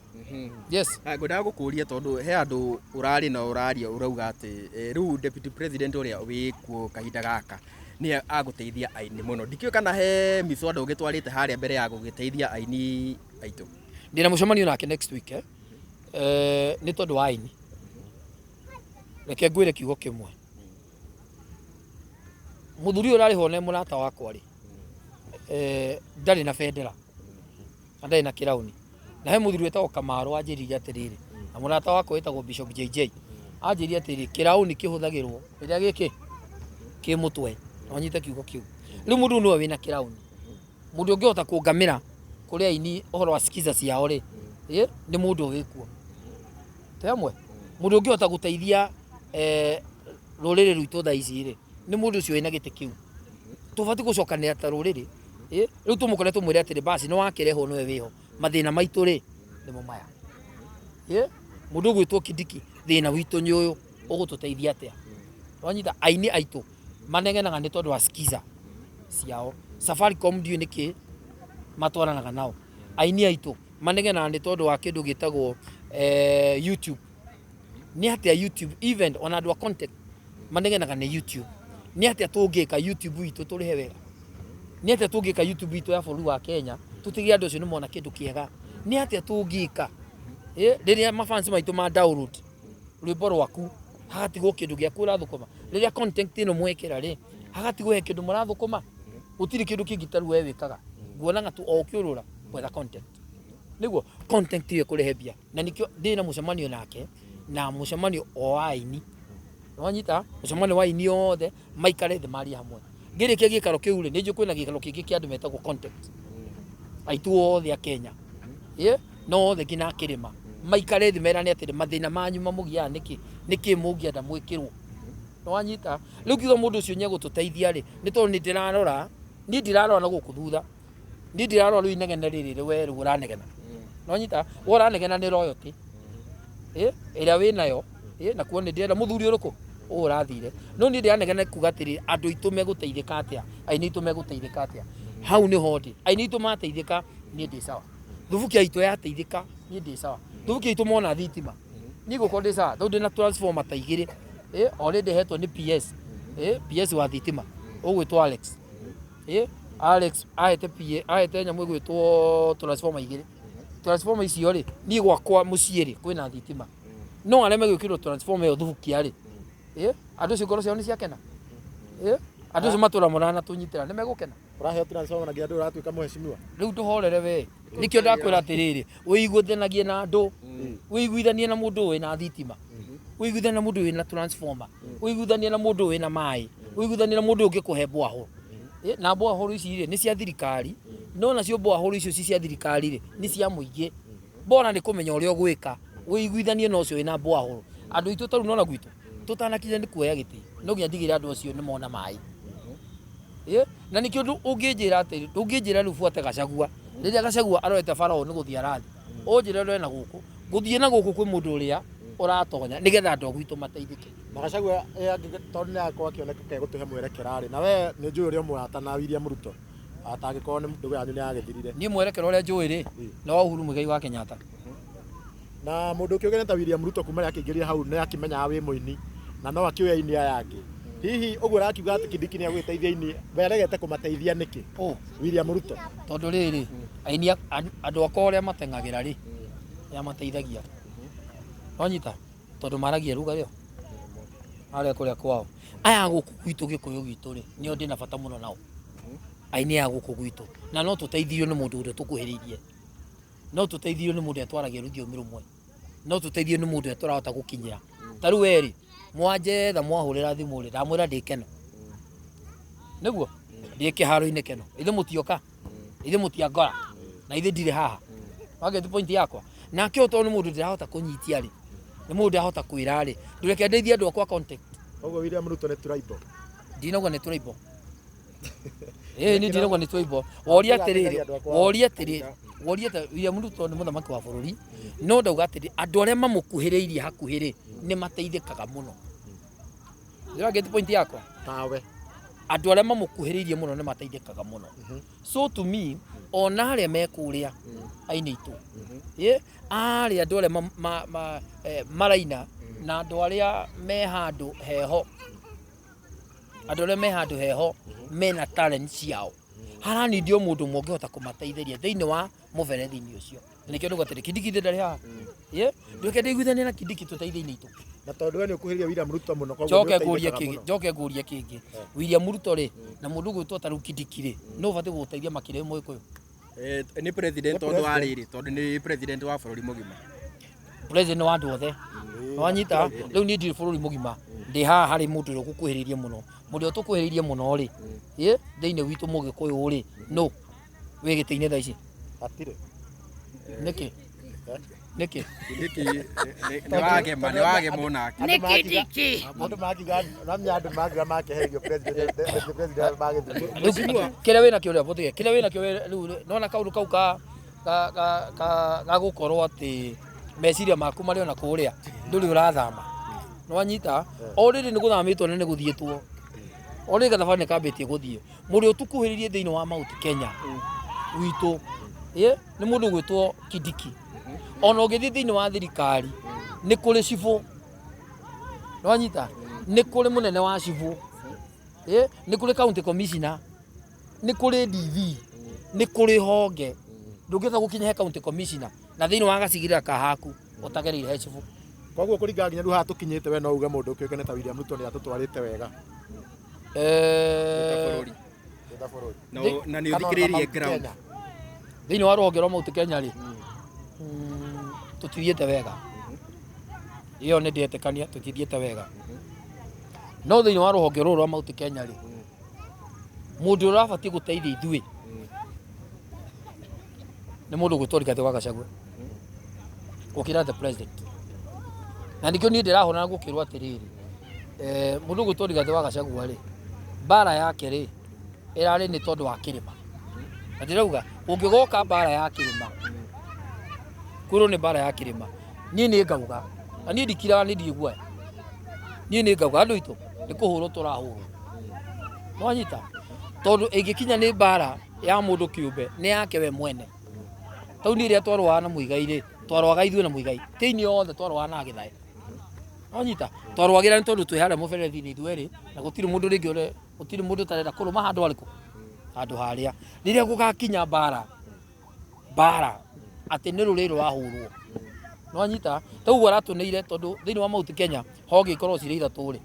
Yes. Ngwendaga gũkũria tondũ he andũ ũrarĩ na ũraria ũrauga atĩ rĩu deputy president ũrĩa wĩkuo kahinda gaka nĩ agũteithia aini mũno. Ndikĩũĩ kana he mĩswada ũgĩtwarĩte harĩa mbere ya gũgĩteithia aini aitũ. Ndĩna mũcemanio nake next week, nĩ tondũ wa aini. Reke ngwĩre kiugo kĩmwe. Mũthuri ũyũ ũrarĩhwo nĩ mũrata wakwa rĩ, ndarĩ na bendera na ndarĩ na kĩrauni. Na he mũthuri wĩtagwo Kamaru wanjĩrire atĩrĩrĩ, na mũrata wakwa wĩtagwo Bishop JJ anjĩrire atĩrĩrĩ, kĩrauni kĩhũthagĩrwo rĩrĩa gĩkĩ kĩ mũtwe. Na ũnyite kiugo kĩu. Rĩu mũndũ ũyũ nĩwe wĩna kĩrauni. Mũndũ ũngĩhota kũngamĩra kũrĩ aini ũhoro wa skiza ciao rĩ, nĩ mũndũ wĩkuo. Twĩ hamwe? Mũndũ ũngĩhota gũteithia rũrĩrĩ rwitũ thaa ici rĩ, nĩ mũndũ ũcio wĩna gĩtĩ kĩu. Tũbatiĩ gũcokanĩra ta rũrĩrĩ. Rĩu tũmũkore tũmwĩre atĩrĩ, basi nĩ wakĩrehwo nĩwe wĩho. Mathĩna maitũ rĩ, nĩmo maya. Mũndũ ũgwĩtwo Kindiki, thĩna witũ nĩ ũyũ, ũgũtũteithia atĩa? Wanyita, aini aitũ manegenaga nĩ tondũ wa skiza ciao. Safaricom ndiũĩ nĩkĩ matwaranaga nao. Aini aitũ manegenaga nĩ tondũ wa kĩndũ gĩtagwo YouTube. Nĩ atĩa YouTube, even ona andũ a content manegenaga nĩ YouTube. Nĩ atĩa tũngĩka YouTube itũ tũrĩhe wega? Nĩ atĩa tũngĩka YouTube itũ ya bũrũri wa Kenya tũtigĩre andũ acio nĩ mona kĩndũ kĩega? Nĩ atĩa tũngĩka? Rĩrĩa mafans maitũ ma download rwĩmbo rwaku hagatigwo kĩndũ gĩaku ũrathũkũma, rĩrĩa content ĩno mwekĩra rĩ, hagatigwo he kĩndũ mũrathũkũma, gũtirĩ kĩndũ kĩngĩ ta rĩu we wĩkaga. Nguonaga tu o ũkĩũrũra gwetha content. Nĩguo content ĩyo ĩkũrehe mbia, na nĩkĩo ndĩna mũcemanio nake, na mũcemanio o wa aini. Nĩwanyita? Mũcemanio wa aini othe maikare thĩ marie hamwe. Ngĩrĩkia gĩikaro kĩu rĩ, nĩnjũĩ kwĩna gĩikaro kĩngĩ kĩa andũ metagwo content. Aitũ othe a Kenya. No othe nginya akĩrĩma. Maikare thĩ merane atĩrĩ, mathĩna manyu mamũgiaga nĩkĩ? Nĩkĩ mũngĩenda mwĩkĩrwo? Nĩwanyita? Rĩu ngiuga mũndũ ũcio nĩegũtũteithia rĩ, nĩ tondũ nĩ ndĩrarora, niĩ ndirarora na gũkũ thutha. Niĩ ndirarora rĩu inegene rĩrĩ we rĩu ũranegena. Nĩwanyita? We ũranegena nĩ royalty. Ĩrĩa wĩnayo, na kuo nĩ ndĩrenda mũthuri ũrĩkũ? Ũũ ũrathire no niĩ ndĩranegene kuga atĩrĩ, andũ aitũ megũteithĩka atĩa, aini aitũ megũteithĩka atĩa? Hau nĩho ndĩ. Aini aitũ mateithĩka, niĩ ndĩ sawa. Thubukia itũ yateithĩka, niĩ ndĩ sawa. Thubukia itũ mona thitima, niĩ ngũkorwo ndĩ sawa, tondũ ndĩna transformer ta igĩrĩ. Already hetwo nĩ PS, PS wa thitima ũgwĩtwo Alex. Alex ahete PA, ahete nyamũ ĩgwĩtwo transformer igĩrĩ. Transformer icio rĩ, niĩ gwakwa mũciĩ rĩ, kwĩna thitima. No arĩa megwĩkĩrwo transformer ĩyo thubukia rĩ, andũ acio ngoro ciao nĩ ciakena. Andũ acio matũra mũrana tũnyitĩra nĩ megũkena. Ũraheo transformer na nginya ndũĩ ũratuĩka mũheshimiwa. Rĩu ndũhorere we. Nĩkĩo ndakwĩra atĩrĩrĩ, wĩiguithanagie na andũ, wĩiguithanie na mũndũ wĩna thitima, wĩiguithanie na mũndũ wĩna transformer, wĩiguithanie na mũndũ wĩna maĩ, wĩiguithanie na mũndũ ũngĩkũhe borehole. Na borehole ici rĩ, nĩ cia thirikari, no nacio borehole icio ci cia thirikari rĩ, nĩ cia mũingĩ. Bora nĩ kũmenya ũrĩa ũgwĩka, wĩiguithanie na ũcio wĩna borehole. Andũ aitũ ta rĩu nĩwona gwitũ, tũtanakinya nĩ kuoya gĩtĩ, no nginya ndigĩrĩre andũ acio nĩ mona maĩ. Na nĩkĩo ũngĩnjĩra atĩ, ndũngĩnjĩra rĩu buate Gachagua, rĩrĩa Gachagua arorete bara ũũ nĩ gũthiĩ arathiĩ, ũnjĩre ndore na gũkũ, ngũthiĩ na gũkũ kwĩ mũndũ ũrĩa ũratonya nĩgetha andũ a gwitũ mateithĩke. Na Gachagua tondũ nĩ akorwo akĩoneka ke gũtũhe mwerekera rĩ, na we nĩ njũĩ ũrĩa mũrata na William Ruto, atangĩkorwo nĩ ndũgũ yanyu nĩ yagĩthirire. Niĩ mwerekera ũrĩa njũĩ rĩ, nĩ wa Uhuru Muigai wa Kenyatta. Na mũndũ ũkĩũgene ta William Ruto kuma rĩrĩa akĩingĩrire hau nĩ akĩmenyaga wĩ mũini na no akĩũĩ aini aya angĩ. Hihi ũguo ũrakiuga atĩ Kindiki nĩ egũgĩteithia aini, we aregete kũmateithia nĩkĩ? William Ruto. Tondũ rĩrĩ, aini andũ akwa ũrĩa mateng'agĩra rĩ, nĩ amateithagia. Wanyita? Tondũ maragia ruga rĩo arĩa kũrĩa kwao. Aya gũkũ gwitũ Gĩkũyũ gitũ rĩ, nĩo ndĩna bata mũno nao. Aini aya gũkũ gwitũ. Na no tũteithirio nĩ mũndũ ũrĩa tũkuhĩrĩirie. No tũteithio nĩ mũndũ ũrĩa twaragia rũthiomi rũmwe. No tũteithio nĩ mũndũ ũrĩa tũrahota gũkinyĩra. Ta rĩu we rĩ, mwanjetha mwahũrĩra thimũ rĩ, ndamwĩra ndĩ Keno. Nĩguo? Ndĩ kĩharo-inĩ Keno. Ithuĩ mũtioka? Ithuĩ mũtiangora? Na ithuĩ ndirĩ haha? Wageti point yakwa? Nake ũyũ tondũ nĩ mũndũ ndĩrahota kũnyitia rĩ, nĩ mũndũ ndĩrahota kwĩra rĩ, ndũreke ndeithie andũ akwa contact. Koguo William Ruto nĩ tribal. Ndinauga nĩ tribal. Ĩĩ niĩ ndinauga nĩ tribal. Woria atĩrĩrĩ, woria atĩrĩrĩ, woria atĩrĩrĩ, William Ruto nĩ mũthamaki wa bũrũri, no ndauga atĩrĩrĩ, andũ arĩa mamũkuhĩrĩirie hakuhĩ rĩ, nĩ mateithĩkaga mũno. Nĩũrageti point yakwa? Tawe. Andũ arĩa mamũkuhĩrĩirie mũno nĩ mateithĩkaga mũno. So to me, ona arĩa me kũrĩa aini aitũ, arĩa andũ arĩa maraina na andũ arĩa me handũ heho, andũ arĩa me handũ heho mena talent ciao, haranindio mũndũ ũmwe ũngĩhota kũmateithĩria thĩinĩ wa mũberethi-inĩ ũcio. Nĩkĩo ndauga atĩrĩ, Kindiki ndarĩ haha. Ndũke ndĩiguithanie na Kindiki tũteithie aini aitũ. Na tondũ we nĩ ũkuhĩrĩirie William Ruto mũno, koguo Njoke nĩ ngũrie ũteithĩkaga kĩngĩ, mũno. njoke ngũrie kĩngĩ. William Ruto rĩ, na mũndũ ũgwĩtwo ta rĩu Kindiki rĩ, nũ ũbatiĩ gũgũteithia makĩria wĩ Mũgĩkũyũ? Nĩ president tondũ wa rĩrĩ, tondũ nĩ president wa bũrũri mũgima. President wa andũ othe. Nĩwanyita? Rĩu niĩ ndirĩ bũrũri mũgima, ndĩ haha harĩ mũndũ ũrĩa ũgũkuhĩrĩirie mũno. Mũndũ ũrĩa ũtũkuhĩrĩirie mũno rĩ, thĩinĩ witũ Mũgĩkũyũ rĩ, nũ wĩ gĩtĩ-inĩ thaa ici? Hatirĩ. Nĩkĩ? Nĩkĩ? Nĩkĩ? Nĩ wagema, nĩ wagema onake. Nĩ Kindiki. Andũ makiuga, namenya andũ makiuga makeherio president, the president magĩthuurwo. Rĩu kĩrĩa wĩnakĩo rĩ, abũthĩke. Kĩrĩa wĩnakĩo rĩu, nĩwona kaũndũ kau ka ga gũkorwo atĩ meciria maku marĩ ona kũrĩa, ndũrĩ ũrathama. Nĩwanyita? O rĩrĩ nĩ gũthamĩtwo na nĩ gũthiĩtwo. O rĩrĩ gathabarĩ nĩ kambĩtie gũthiĩ. Mũndũ ũrĩa ũtũkuhĩrĩirie thĩinĩ wa Mount Kenya witũ, nĩ mũndũ ũgwĩtwo Kindiki. Ona ũngĩthiĩ thĩinĩ wa thirikari, nĩ kũrĩ cibũ. Nĩwanyita? Nĩ kũrĩ mũnene wa cibũ. Nĩ kũrĩ county commissioner, nĩ kũrĩ DV, nĩ kũrĩ honge. Ndũngĩhota gũkinya he county commissioner na thĩinĩ wa gacigĩrĩra ka haku ũtagereire he cibũ. Koguo kũringana nginya rĩu haha tũkinyĩte, we no uge mũndũ ũkĩũkaine ta William Ruto nĩ atũtwarĩte wega. Bũrũri. Ta bũrũri. Na nĩ ũthikĩrĩirie ground. Thĩinĩ wa rũhonge rwa Mount Kenya rĩ, tũtithiĩte wega. Ĩyo nĩ ndĩretĩkania tũtithiĩte wega. No thĩinĩ wa rũhonge rũrũ rwa Mount Kenya rĩ, mũndũ ũrĩa ũrabatiĩ gũteithia ithuĩ nĩ mũndũ ũgwĩtwo Rigathĩ wa Gachagua gũkĩra the president. Na nĩkĩo niĩ ndĩrahũra na gũkĩrwo atĩrĩrĩ, mũndũ ũgwĩtwo Rigathĩ wa Gachagua rĩ, mbara yake rĩ, ĩrarĩ nĩ tondũ wa kĩrĩma. Na ndĩrauga ũngĩgoka mbara ya kĩrĩma, kwĩrwo nĩ mbara ya kĩrĩma, niĩ nĩ ngauga, na niĩ ndikiraga, nĩ ndirĩ guoya. Niĩ nĩ ngauga andũ aitũ nĩ kũhũrwo tũrahũrwo. Nĩwanyita? Tondũ ĩngĩkinya nĩ mbara ya mũndũ kĩũmbe nĩ yake we mwene. Tau niĩ rĩrĩa twarũaga na Muigai rĩ, twarũaga ithuĩ na Muigai. Ti inyuĩ othe twarũaga na Gĩthae. Nĩwanyita? Twarũagĩra nĩ tondũ twĩ harĩa mũberethi-inĩ ithuĩ erĩ na gũtirĩ mũndũ rĩngĩ ũre gũtirĩ mũndũ ũtarenda kũrũma handũ harĩkũ? Handũ harĩa. Rĩrĩa gũgakinya mbara mbara atĩ nĩ rũrĩrĩ rũrahũrwo. Nĩwanyita? Ta ũguo aratũneire tondũ thĩinĩ wa Mount Kenya honge ikoragwo cirĩ ithatũ rĩ.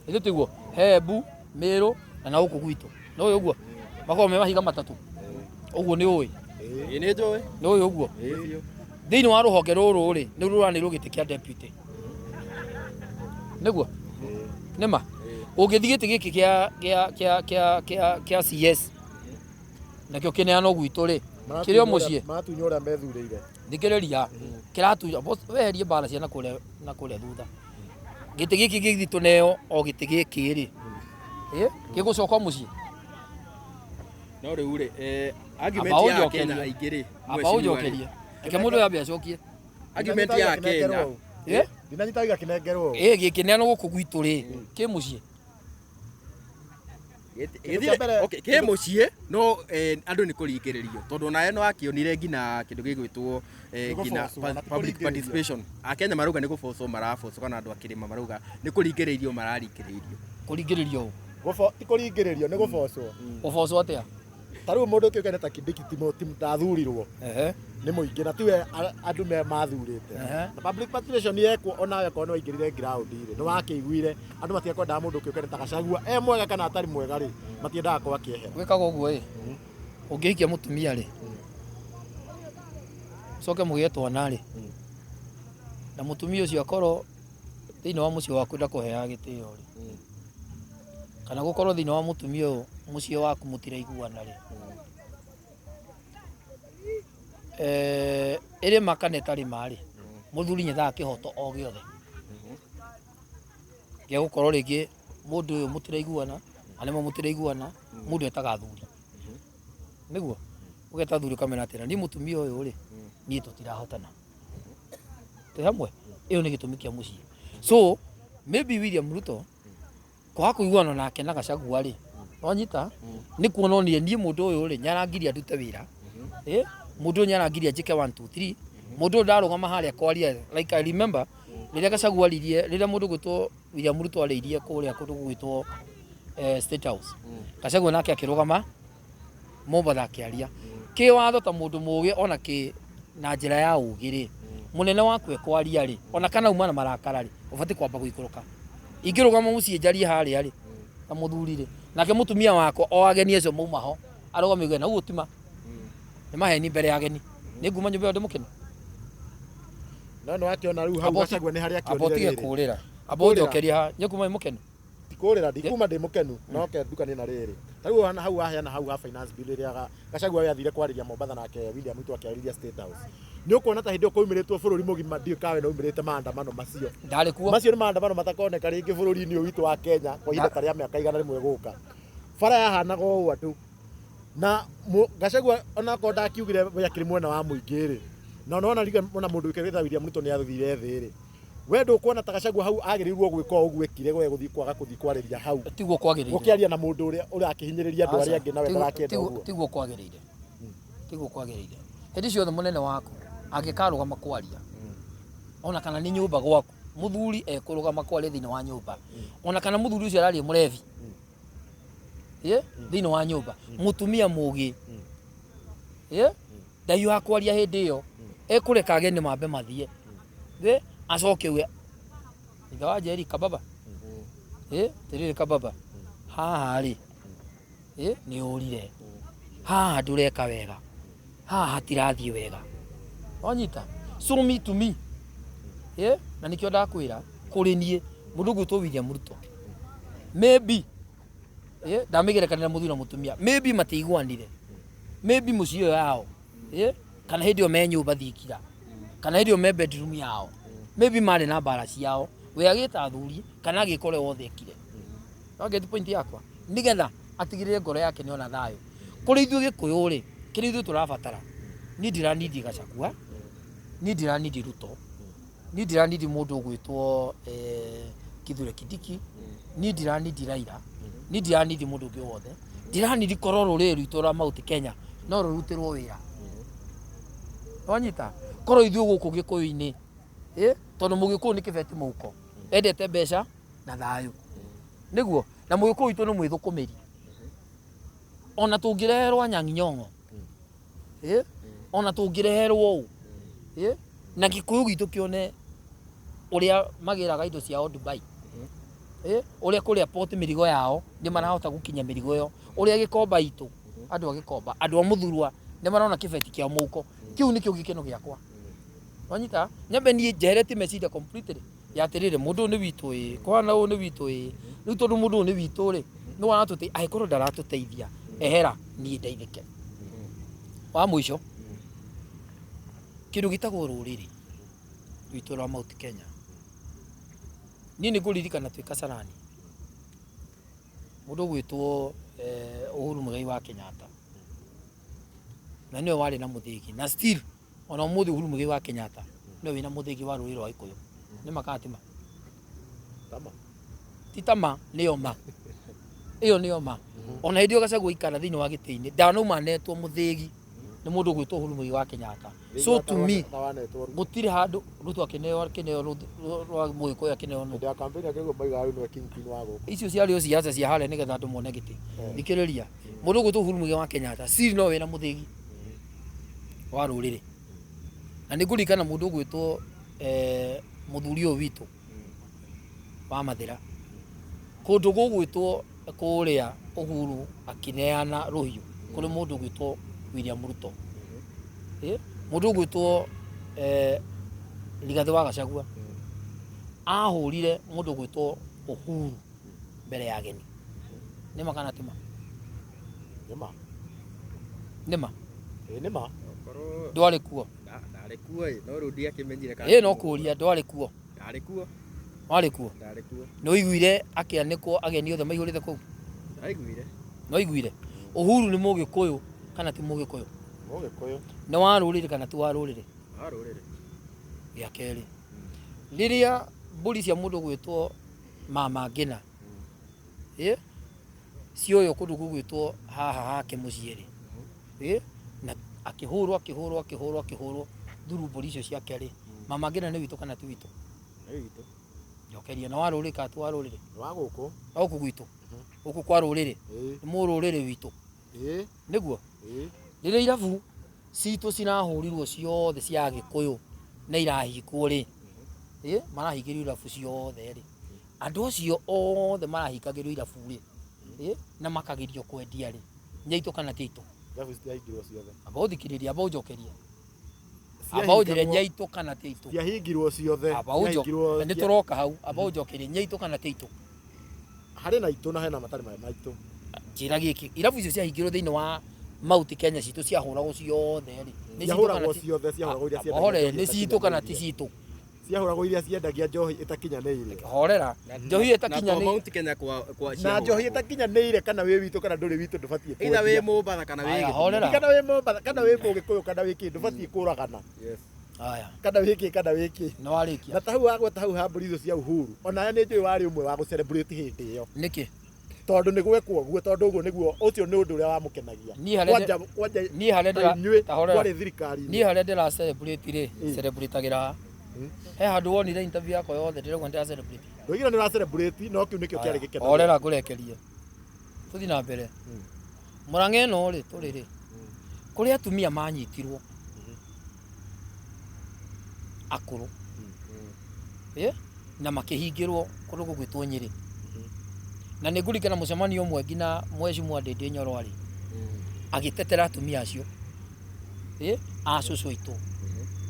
Githĩ tiguo? He Embu, Meru na na gũkũ gwitũ. Nĩ ũĩ ũguo? Makoragwo me mahiga matatũ. Ũguo nĩ ũĩ? Ĩĩ nĩ njũĩ. Nĩ ũĩ ũguo? Ĩĩ biũ. Thĩinĩ wa rũhonge rũrũ rĩ, nĩ rũranĩrwo gĩtĩ kĩa deputy. Nĩguo? Nĩ ma? Ũngĩthiĩ gĩtĩ gĩkĩ kĩa kĩa kĩa kĩa kĩa kĩa CS nakĩo kĩneanwo gwitũ rĩ, kĩrĩ o mũciĩ. Maratunywo ũrĩa methurĩire. Thikĩrĩria, kĩratunywo, weherie mbara cia nakũrĩa nakũrĩa thutha. Gĩtĩ gĩkĩ gĩgĩthiĩ tũneo o gĩtĩ gĩkĩ rĩ, gĩgũcoka o mũciĩ. No rĩu rĩ, eh, argument Amba ya ũnjokerie. Kenya aingĩ rĩ, Amba mheshimiwa rĩ, ũnjokerie. Reke mũndũ ũyũ ambe acokie. argument ya Kenya Eh? Ndinanyita gĩakĩnengerwo ũũ. Ĩ gĩkĩneanwo gũkũ gwitũ rĩ, kĩ mũciĩ. Gĩti- Kĩndũ gĩthire- kĩa mbere- okay, kĩ mũciĩ no eh, andũ nĩ kũringĩrĩrio tondũ onawe no akĩonire nginya kĩndũ gĩgwĩtwo eh, Nĩ nginya gũbocwo, na ti public kũringĩrĩrio. participation akenya marauga nĩ gũbocwo marabocwo kana andũ a kĩrĩma marauga nĩ kũringĩrĩrio mararingĩrĩrio Kũringĩrĩrio ũ? Ti kũringĩrĩrio nĩ gũbocwo. Gũbocwo atĩa? Ta rĩu mũndũ kĩũkaine ta Kindiki ti ndathurirwo Ehe. nĩ mũingĩ na tiwe andũ me mathurĩte. Ehe. Na public participation yekwo onawe okorwo nĩ waingĩrire ground rĩ, nĩ wakĩiguire andũ matiakwendaga mũndũ kĩũkaine ta Gachagua e mwega kana atarĩ mwega rĩ, matiendaga akorwo akĩehera. Gwĩkaga ũguo ĩ, ũngĩhikia mũtumia rĩ, ũcoke mũgĩe twana rĩ, na mũtumia ũcio akorwo thĩinĩ wa mũciĩ waku ndakũheaga gĩtĩo rĩ, kana gũkorwo thĩinĩ wa mũtumia ũyũ mũciĩ waku mũtiraiguana rĩ, eh, ĩrĩ ma kana ĩtarĩ ma rĩ, mũthuri nyethaga kĩhoto o gĩothe gĩa gũkorwo rĩngĩ mũndũ ũyũ mũtiraiguana na nĩmo mũtiraiguana, mũndũ etaga athuri nĩguo ũgeta athuri ũkamera atĩrĩ niĩ mũtumia ũyũ rĩ niĩ tũtirahotana twĩ hamwe ĩyo nĩ gĩtũmi kĩa mũciĩ so maybe William Ruto kwaga kũiguana nake na Gachagua rĩ wanyita nĩ kuona onire niĩ mũndũ ũyũ rĩ nĩarangiria ndute wĩra eh mũndũ ũyũ nĩarangiria njĩke 1 2 3 mũndũ ũyũ ndarũgama harĩa kwaria like I remember rĩrĩa Gachagua aririe rĩrĩa mũndũ gwĩtwo William Ruto arĩirie kũrĩa kũndũ gũgwĩtwo State House Gachagua nake akĩrũgama Mombatha akĩaria kĩwatho ta mũndũ mũgĩ ona kĩ na njĩra ya ũgĩ rĩ mũnene waku ekwaria rĩ ona kana uma na marakara rĩ ũbatiĩ kwamba gũikũrũka ingĩrũgama mũciĩ njarie harĩa rĩ ta mũthuri rĩ nake mũtumia wakwa o ageni acio mauma ho arũgame auge na ũguo ti ma nĩ maheni mbere ya ageni nĩ nguma nyũmba ĩyo ndĩmũkene No nĩ wakĩona rĩu hau Gachagua nĩ harĩa amba akĩonire ũtige rĩrĩ. kũrĩra amba Kũrĩra. ũnjokerie haha nĩ nguma mũkenu Ti kũrĩra ndikuma ndĩ mũkenu no ke ndukanie na rĩrĩ. Ta rĩu hana hau waheana hau ha finance bill ĩrĩa Gachagua we athire kwarĩria Mombatha nake William Ruto akĩarĩria State House. Nĩ ũkuona ta hĩndĩ ĩyo kwaumĩrĩtwo bũrũri mũgima ndiũĩ kana we nĩ waumĩrĩte maandamano macio. Ndarĩ kuo. Macio nĩ maandamano matakoneka rĩngĩ bũrũri-inĩ ũyũ witũ wa Kenya kwa ihinda ta rĩa mĩaka 100 gũka. Bara yahanaga ũũ andũ na Gachagua onakorwo ndakiugire we akĩrĩ mwena wa mũingĩ rĩ, na ona ona mũndũ wĩkĩrĩte William Ruto nĩ athire thĩ rĩ, we ndũkuona ta Gachagua hau agĩrĩirwo gwĩka o ũguo ekire we gũthiĩ kwaga gũthiĩ kwarĩria hau. Tiguo kwagĩrĩire. Gũkĩaria na mũndũ ũrĩa ũrakĩhinyĩrĩria andũ arĩa angĩ nawe ndarakĩenda ũguo. Tiguo kwagĩrĩire. Tiguo kwagĩrĩire. Hĩndĩ ciothe mũnene waku angĩkarũgama kwaria ona kana nĩ nyũmba gwaku mũthuri ekũrũgama kwaria thĩinĩ wa nyũmba ona kana mũthuri ũcio araria mũrebi thĩinĩ wa nyũmba mũtumia mũgĩ ndaiũha kwaria hĩndĩ ĩyo ekũreka ageni mambe mathiĩ acoke uge ithe wa Njeri kababa tirĩrĩ kababa haha rĩ nĩ ũrire haha ndũreka wega haha hatirathiĩ wega wanyita so me to me na nĩkĩo ndakwĩra kũrĩ niĩ mũndũ ũgwĩtwo William Ruto maybe ndamĩgerekania na mũthuri na mũtumia maybe matiiguanire maybe mũciĩ ũyũ yao kana hĩndĩ ĩyo me nyũmba thikira kana hĩndĩ ĩyo me bedroom yao maybe marĩ na mbara ciao we agĩta athuri kana agĩka ũrĩa wothe ekire no get point yakwa nĩgetha atigĩrĩre ngoro yake nĩona thayũ kũrĩ ithuĩ gĩkũyũ rĩ kĩrĩa ithuĩ tũrabatara niĩ ndiranindi Gachagua niĩ ndiranindi Ruto niĩ ndiranindi mũndũ ũgwĩtwo Kithure Kindiki, niĩ ndiranindi Raila, niĩ ndiranindi mũndũ ũngĩ o wothe, ndiranindi korwo rũrĩrĩ rwitũ rwa Mount Kenya no rũrutĩrwo wĩra. Wanyita? Korwo ithuĩ gũkũ Gĩkũyũ-inĩ, ĩ tondũ Mũgĩkũyũ nĩ kĩbeti mũhuko, endete mbeca na thayũ. Nĩguo? Na Mũgĩkũyũ witũ nĩ mwĩthũkũmĩri. Ona tũngĩreherwo Anyang'i Nyong'o, ĩ ona tũngĩreherwo ũ, ĩ na Gĩkũyũ gitũ kĩone ũrĩa magĩraga indo ciao Dubai, ĩ ũrĩa kũrĩa port mĩrigo yao nĩ marahota gũkinya mĩrigo ĩyo, ũrĩa Gĩkomba itũ, andũ a Gĩkomba, andũ a Mũthurwa nĩ marona kĩbeti kĩao mũhuko, kĩu nĩkĩo gĩkeno gĩakwa. Wanyita? Nyambe niĩ njeheretie meciria completely ya atĩrĩrĩ mũndũ ũyũ nĩ witũ ĩĩ, kũhana ũũ nĩ witũ ĩĩ, rĩu tondũ mũndũ ũyũ nĩ witũ rĩ, nĩ aratũteithia, angĩkorwo ndaratũteithia, ehera niĩ ndeithĩke. Wa mũico, kĩndũ gĩtagwo rũrĩrĩ rwitũ rwa Mount Kenya, niĩ nĩ ngũririkana twĩ Kasarani, mũndũ ũgwĩtwo Uhuru Muigai wa Kenyatta, na nĩwe warĩ na mũthĩgi, na still ona ũmũthĩ Uhuru Muigai wa Kenyatta nĩwe wĩna mũthĩgi wa rũrĩrĩ rwa Gĩkũyũ. Nĩ ma kana ti ma? Tama. Ti tama, nĩyo ma. Ĩyo nĩyo ma. Ona hĩndĩ ĩyo Gachagua aikara thĩinĩ wa gĩtĩ-inĩ, ndanauma anetwo mũthĩgi nĩ mũndũ ũgwĩtwo Uhuru Muigai wa Kenyatta. So to me, Tawanetwo Ruto. gũtirĩ handũ Ruto akĩneo akĩneo rwa Mũgĩkũyũ akĩneo nũ. Hĩndĩ ya campaign akĩrĩgwo maigaga rĩu nĩwe kingpin wa gũkũ. Icio ciarĩ o ciaca cia harĩa nĩgetha andũ mone gĩtĩ. Thikĩrĩria, mũndũ ũgwĩtwo Uhuru Muigai wa Kenyatta still no wĩna mũthĩgi wa rũrĩrĩ. Na nĩ ngũririkana mũndũ ũgwĩtwo mũthuri ũyũ witũ wa Mathĩra, kũndũ gũgwĩtwo kũrĩa Uhuru akĩneana rũhiũ kũrĩ mũndũ ũgwĩtwo William Ruto. Mũndũ ũgwĩtwo Rigathĩ wa Gachagua ahũrire mũndũ ũgwĩtwo Uhuru mbere ya ageni. Nĩ ma kana ti ma? Nĩ ma. Nĩ ma? Ĩĩ nĩ ma. Ndwarĩ kuo? Ndarĩ kuo ĩ, no rĩu ndiakĩmenyire kana Ĩĩ no kũria ndwarĩ kuo. Ndarĩ kuo. Warĩ kuo? Ndarĩ kuo. Nĩ ũiguire akĩanĩkwo ageni othe maihũrĩte kũu? Ndaiguire. Nĩ waiguire? Uhuru nĩ Mũgĩkũyũ kana ti Mũgĩkũyũ? Mũgĩkũyũ. Nĩ wa rũrĩrĩ kana ti wa rũrĩrĩ? Wa rũrĩrĩ. Gĩa kerĩ, rĩrĩa mbũri cia mũndũ ũgwĩtwo Mama Ngina, ĩ cioywo kũndũ gũgwĩtwo haha hake mũciĩ rĩ, ĩ na akĩhũrwo akĩhũrwo akĩhũrwo akĩhũrwo thuru mbũri icio ciake rĩ, Mama Ngina nĩ witũ kana ti witũ? Nĩ witũ. Njokeria, na wa rũrĩrĩ kana ti wa rũrĩrĩ? Nĩ wa gũkũ. Wa gũkũ gwitũ? Gũkũ kwa rũrĩrĩ? Ĩĩ. Nĩ mũrũrĩrĩ witũ? Ĩĩ. Nĩguo? Ĩĩ. Rĩrĩa irabu citũ cirahũrirwo ciothe cia Agĩkũyũ na irahingwo rĩ, ĩ marahingĩrio irabu ciothe rĩ, andũ acio othe marahingagĩrio irabu rĩ, ĩ na makagirio kwendia rĩ, nĩ aitũ kana ti aitũ? Irabu citiahingirwo ciothe. Amba ũthikĩrĩrie, amba ũnjokerie. Amba ũnjĩre nĩ aitũ kana ti aitũ? Ciahingirwo ciothe. Amba ũnjokerie, nĩ tũroka hau, amba ũnjokerie nĩ aitũ kana ti aitũ? Harĩ na aitũ na hena matarĩ maitũ. Njĩra gĩkĩ, irabu icio ciahingirwo thĩinĩ wa Mount Kenya citũ ciahũragwo ciothe rĩ, nĩ citũ kana Ciahũragwo ti ciothe, ciahũragwo iria ciendagia Hore, njohi nĩ citũ kana ti ĩtakinyanĩirie. citũ? Ciahũragwo iria ciendagia njohi ĩtakinyanĩire. Horera, njohi Na ĩtakinyanĩire. to Mount Kenya kwa kwa Na njohi ĩtakinyanĩire kana wĩ witũ kana ndũrĩ witũ ndũbatiĩ Either wĩ kwendia. Mombatha kana wĩ Aya, Gĩthumo. horera. Kana wĩ Mombatha kana wĩ Mũgĩkũyũ kana wĩ kĩ ndũbatiĩ kũragana. Yes. Aya. Kana wĩ kĩ kana wĩ kĩ. Nĩ warĩkia. Na ta hau wagweta hau ha mbũri icio cia Uhuru, onawe nĩ njũĩ warĩ ũmwe wa gũ celebrate hĩndĩ ĩyo. Nĩkĩ? Tondũ nĩ gwekwo ũguo, tondũ ũguo nĩguo, ũcio nĩ ũndũ ũrĩa wamũkenagia. Niĩ harĩa Kwanja, kwanja niĩ harĩa ta ndĩra- inyuĩ ta horera. mwarĩ thirikari-inĩ. Niĩ harĩa ndĩra celebrate rĩ, celebrate-agĩra ha? He handũ wonire interview yakwa yothe ndĩrauga ndĩra celebrate. Ndoigire nĩ ũra celebrate, no kĩu nĩkĩo kĩarĩ gĩkeno. Horera ngũrekerie. Tũthiĩ na mbere. Mũrang'a ĩno rĩ, tũrĩ rĩ, kũrĩ atumia manyitirwo akũrũ. Ĩ? Na makĩhingĩrwo kũndũ gũgwĩtwo Nyĩrĩ. Na nĩ ngũririkana mũcemanio ũmwe nginya Mheshimiwa Ndĩndĩ Nyoro arĩ, agĩtetera atumia acio. Ĩ? A cũcũ aitũ.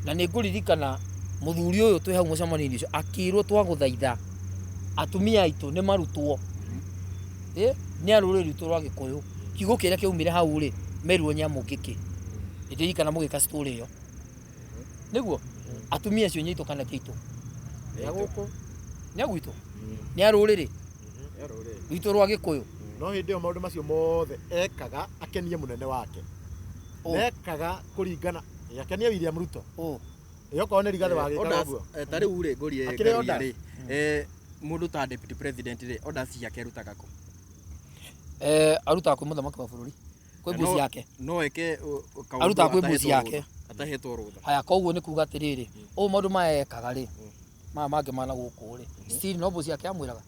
Na nĩ ngũririkana mũthuri ũyũ twĩ hau mũcemanio-inĩ ũcio akĩrwo twagũthaitha atumia aitũ nĩ marutwo. Ĩ? Nĩ a rũrĩrĩ rwitũ rwa Gĩkũyũ. Kiugo kĩrĩa kĩaumire hau rĩ, merirwo nyamũ ngĩkĩ. Nĩ ndirikana mũgĩka story ĩyo. Nĩguo? Atumia acio nĩ aitũ kana ti aitũ? Nĩ a gũkũ. Nĩ a gwitũ? Nĩ a rũrĩrĩ rwitũ rwa Gĩkũyũ? No hĩndĩ ĩyo maũndũ macio mothe ekaga akenie mũnene wake. Ekaga kũringana, ĩ, akenie William Ruto. Ĩ, okorwo nĩ Rigathĩ wagĩkaga Orders, ũguo. ta rĩu rĩ, ngũrie Akĩrĩ Ngaruiya orders. rĩ, Mũndũ ta deputy president rĩ, orders ciake arutaga kũ? Arutaga kwĩ mũthamaki wa bũrũri, kwĩ Na mbuci yake. No eke kaũndũ Arutaga kwĩ mbuci atahetwo yake. rũtha, atahetwo rũtha. Haya, koguo nĩ kuga atĩrĩrĩ, ũũ maũndũ maya ekaga rĩ, maya mangĩ mana gũkũ rĩ, still no mbuci yake amwĩraga.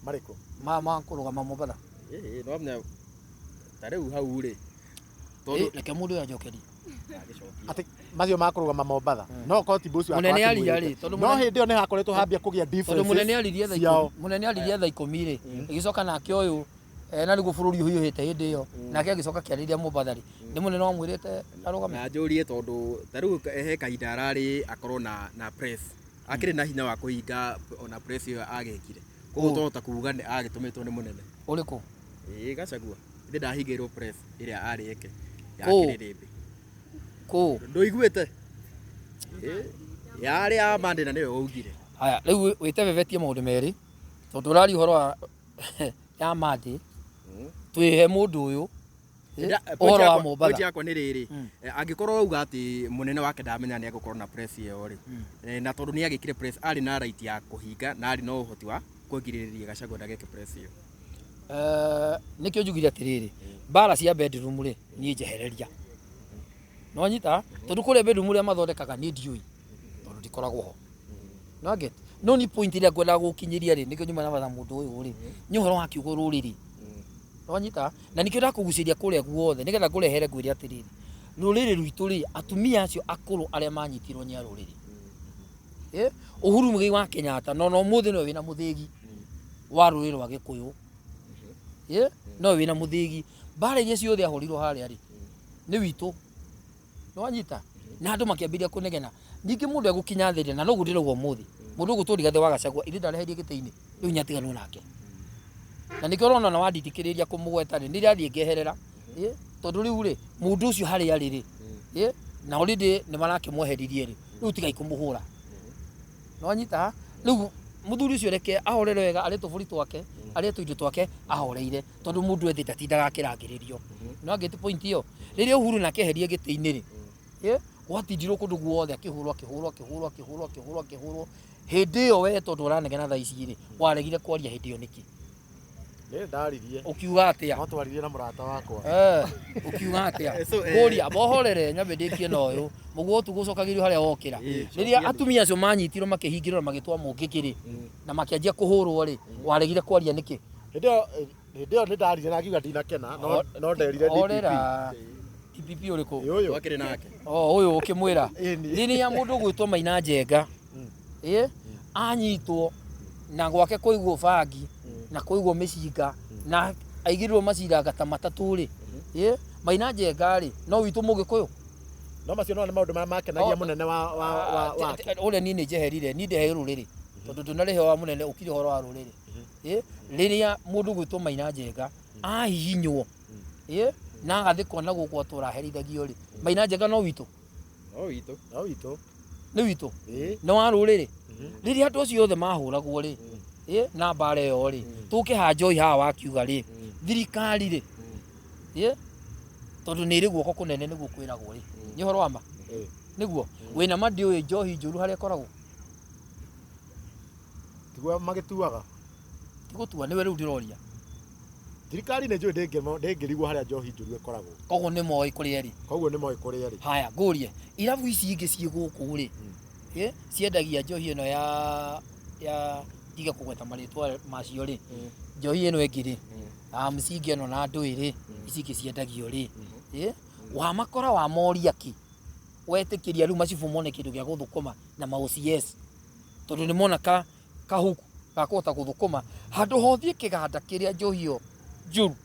Marĩkũ? Ma kũrũgama Mombatha. Ĩĩ, no amenya ta rĩu hau rĩ, tondũ Reke mũndũ ũyũ anjokerie. Agĩcokia. Atĩ macio ma kũrũgama Mombatha, no korwo ti mbuci wake Mũnene aria wakĩmwĩrĩte. rĩ, tondũ No hĩndĩ ĩyo nĩ hakoretwo hambia kũgĩa tondũ differences mũnene aririe thaa ciao. 10, mũnene aririe thaa 10 rĩ, ĩgĩcoka nake ũyũ na nĩguo bũrũri ũhiũhĩte hĩndĩ ĩyo, nake agĩcoka akĩarĩria Mombatha rĩ, nĩ mũnene wamwĩrĩte arũgame. Na njũrie, tondũ ta rĩu he kahinda ararĩ akorwo na press, akĩrĩ na hinya wa kũhinga ona press ĩyo agĩkire, koguo Ũ. twahota kuga nĩ agĩtũmĩtwo nĩ mũnene. Ũrĩkũ? Ĩĩ, Gachagua ithe ndahingĩirwo press ĩrĩa arĩ eke ya Kũ? kĩrĩrĩmbĩ. Kũ? Ndũiguĩte? Ĩĩ, yarĩ ya Monday na nĩwe waugire. Haya, rĩu wĩtebebetie maũndũ merĩ, tondũ ũraria ũhoro wa ya Monday, twĩhe mũndũ ũyũ ũhoro wa Point Mombatha. yakwa nĩ rĩrĩ, angĩkorwo auga atĩ mũnene wake ndamenya nĩ egũkorwo na press ĩyo rĩ, na tondũ nĩ agĩkire press, arĩ na right ya kũhinga na arĩ na ũhoti wa kũgirĩrĩria Gachagua ndageke press ĩyo. Nĩkĩo njugire atĩrĩrĩ, mbara cia bedroom rĩ, niĩ njehereria. No nyita, tondũ kũrĩa bedroom ũrĩa mathondekaga niĩ ndiũĩ, tondũ ndikoragwo ho. No get. No ni point ĩrĩa ngwendaga gũkinyĩria rĩ, nĩkĩo nyuma na batha mũndũ ũyũ rĩ, nĩ ũhoro wa kiugo rũrĩrĩ. No nyita, na nĩkĩo ndakũgucĩria kũrĩa guothe, nĩgetha ngũrehere ngwĩre atĩrĩrĩ, rũrĩrĩ rwitũ rĩ, atumia acio akũrũ arĩa manyitirwo nĩ a rũrĩrĩ. Uhuru Muigai wa Kenyatta, no ũmũthĩ nĩwe wĩna mũthĩgi wa rũrĩrĩ rwa Gĩkũyũ. Nowe wĩna mũthĩgi. Mbara iria ciothe ahũrirwo harĩa rĩ, nĩ witũ. Nĩwanyita? Na andũ makĩambĩrĩria kũnegena. Ningĩ mũndũ egũkinya thĩ rĩ, na noguo ndĩrauga ũmũthĩ, mũndũ ũgũtwo Rigathĩ wa Gachagua, ithe ndareherie gĩtĩ-inĩ, rĩu nĩatiganwo nake. Na nĩkĩo ũrona ona wandindĩkĩrĩria kũmũgweta rĩ, nĩndĩrathiĩ ngeherera. Tondũ rĩu rĩ, mũndũ ũcio harĩa arĩ rĩ, na already nĩmarakĩmweheririe rĩ, rĩu tigai kũmũhũra. Nĩwanyita? Rĩu mũthuri ũcio reke ahorere wega, arĩe tũbũri twake, arĩe tũindo twake, ahoreire, tondũ mũndũ ethĩ ndatindaga akĩrangĩrĩrio. Nĩwangĩte point ĩyo? Rĩrĩa Uhuru nake eherie gĩtĩ-inĩ rĩ, gwatindirwo kũndũ guothe akĩhũrwo, akĩhũrwo, akĩhũrwo, akĩhũrwo, akĩhũrwo, akĩhũrwo. Hĩndĩ ĩyo we tondũ ũranegena thaa ici rĩ, waregire kwaria hĩndĩ ĩyo nĩkĩ? Nĩ ndaririe. Ũkiuga atĩa? No twaririe na mũrata wakwa. Ũkiuga atĩa? So, Ngũria, mohorere nyambe ndĩkie na ũyũ. Mũguo tũgũcokagĩrio harĩa wokĩra. Rĩrĩa atumia acio manyitirwo makĩhingĩrwo na magĩtwamwo ngĩkĩ rĩ, na makĩanjia kũhũrwo rĩ, waregire kwaria nĩkĩ? Hĩndĩ ĩyo nĩ ndaririe na ngiuga ndinakena, no nderire DPP. Horera. DPP ũrĩkũ? Ũyũ. Twakĩrĩ nake. O ũyũ ũkĩmwĩra. Ĩni. Rĩrĩa mũndũ ũgwĩtwo Maina Njenga, anyitwo na gwake kũigwo bangi na kũigwo mĩcinga na aigĩrĩrwo maciranga ta matatũ rĩ, Maina Njenga rĩ, no witũ Mũgĩkũyũ. No macio no nĩ maũndũ marĩa makenagia mũnene wa wake. Ũrĩa niĩ nĩ njeherire, niĩ ndehe rũrĩrĩ, tondũ ndũnarĩhe wa mũnene ũkire ũhoro wa rũrĩrĩ. Rĩrĩa mũndũ ũgwĩtwo Maina Njenga ahihinywo, na agathikwo na gũkũ atũra aherithagio rĩ, Maina Njenga no witũ? No witũ. No witũ. Nĩ witũ. Nĩ wa rũrĩrĩ. Rĩrĩa andũ acio othe mahũragwo rĩ, na mbara ĩyo rĩ, tũke ha Joy haha wakiuga rĩ, thirikari rĩ, tondũ nĩ ĩrĩ guoko kũnene nĩguo kwĩragwo rĩ, nĩ ũhoro wa ma? Nĩguo. Wĩna ma ndiũĩ njohi njũru harĩa ĩkoragwo? Tiguo magĩtuaga. Ti gũtua, nĩwe rĩu ndĩroria. Thirikari nĩ njũĩ ndĩngĩrigwo harĩa njohi njũru ĩkoragwo. Koguo nĩ moĩ kũrĩa ĩrĩ. Koguo nĩ moĩ kũrĩa ĩrĩ. Haya, ngũrie, irabu ici ingĩ ciĩ gũkũ rĩ, ciendagia njohi ĩno ya ndige kũgweta marĩtwa macio rĩ, njohi ĩno ĩngĩ rĩ, ya msingi ĩno na ndũĩ rĩ, ici ingĩ ciendagio rĩ, wamakora wamoria kĩ? Wetĩkĩria rĩu macibũ mone kĩndũ gĩa gũthũkũma na ma OCS, tondũ nĩ mona kahuku ga kũhota gũthũkũma handũ hothiĩ kĩganda kĩrĩa njohi ĩyo njũru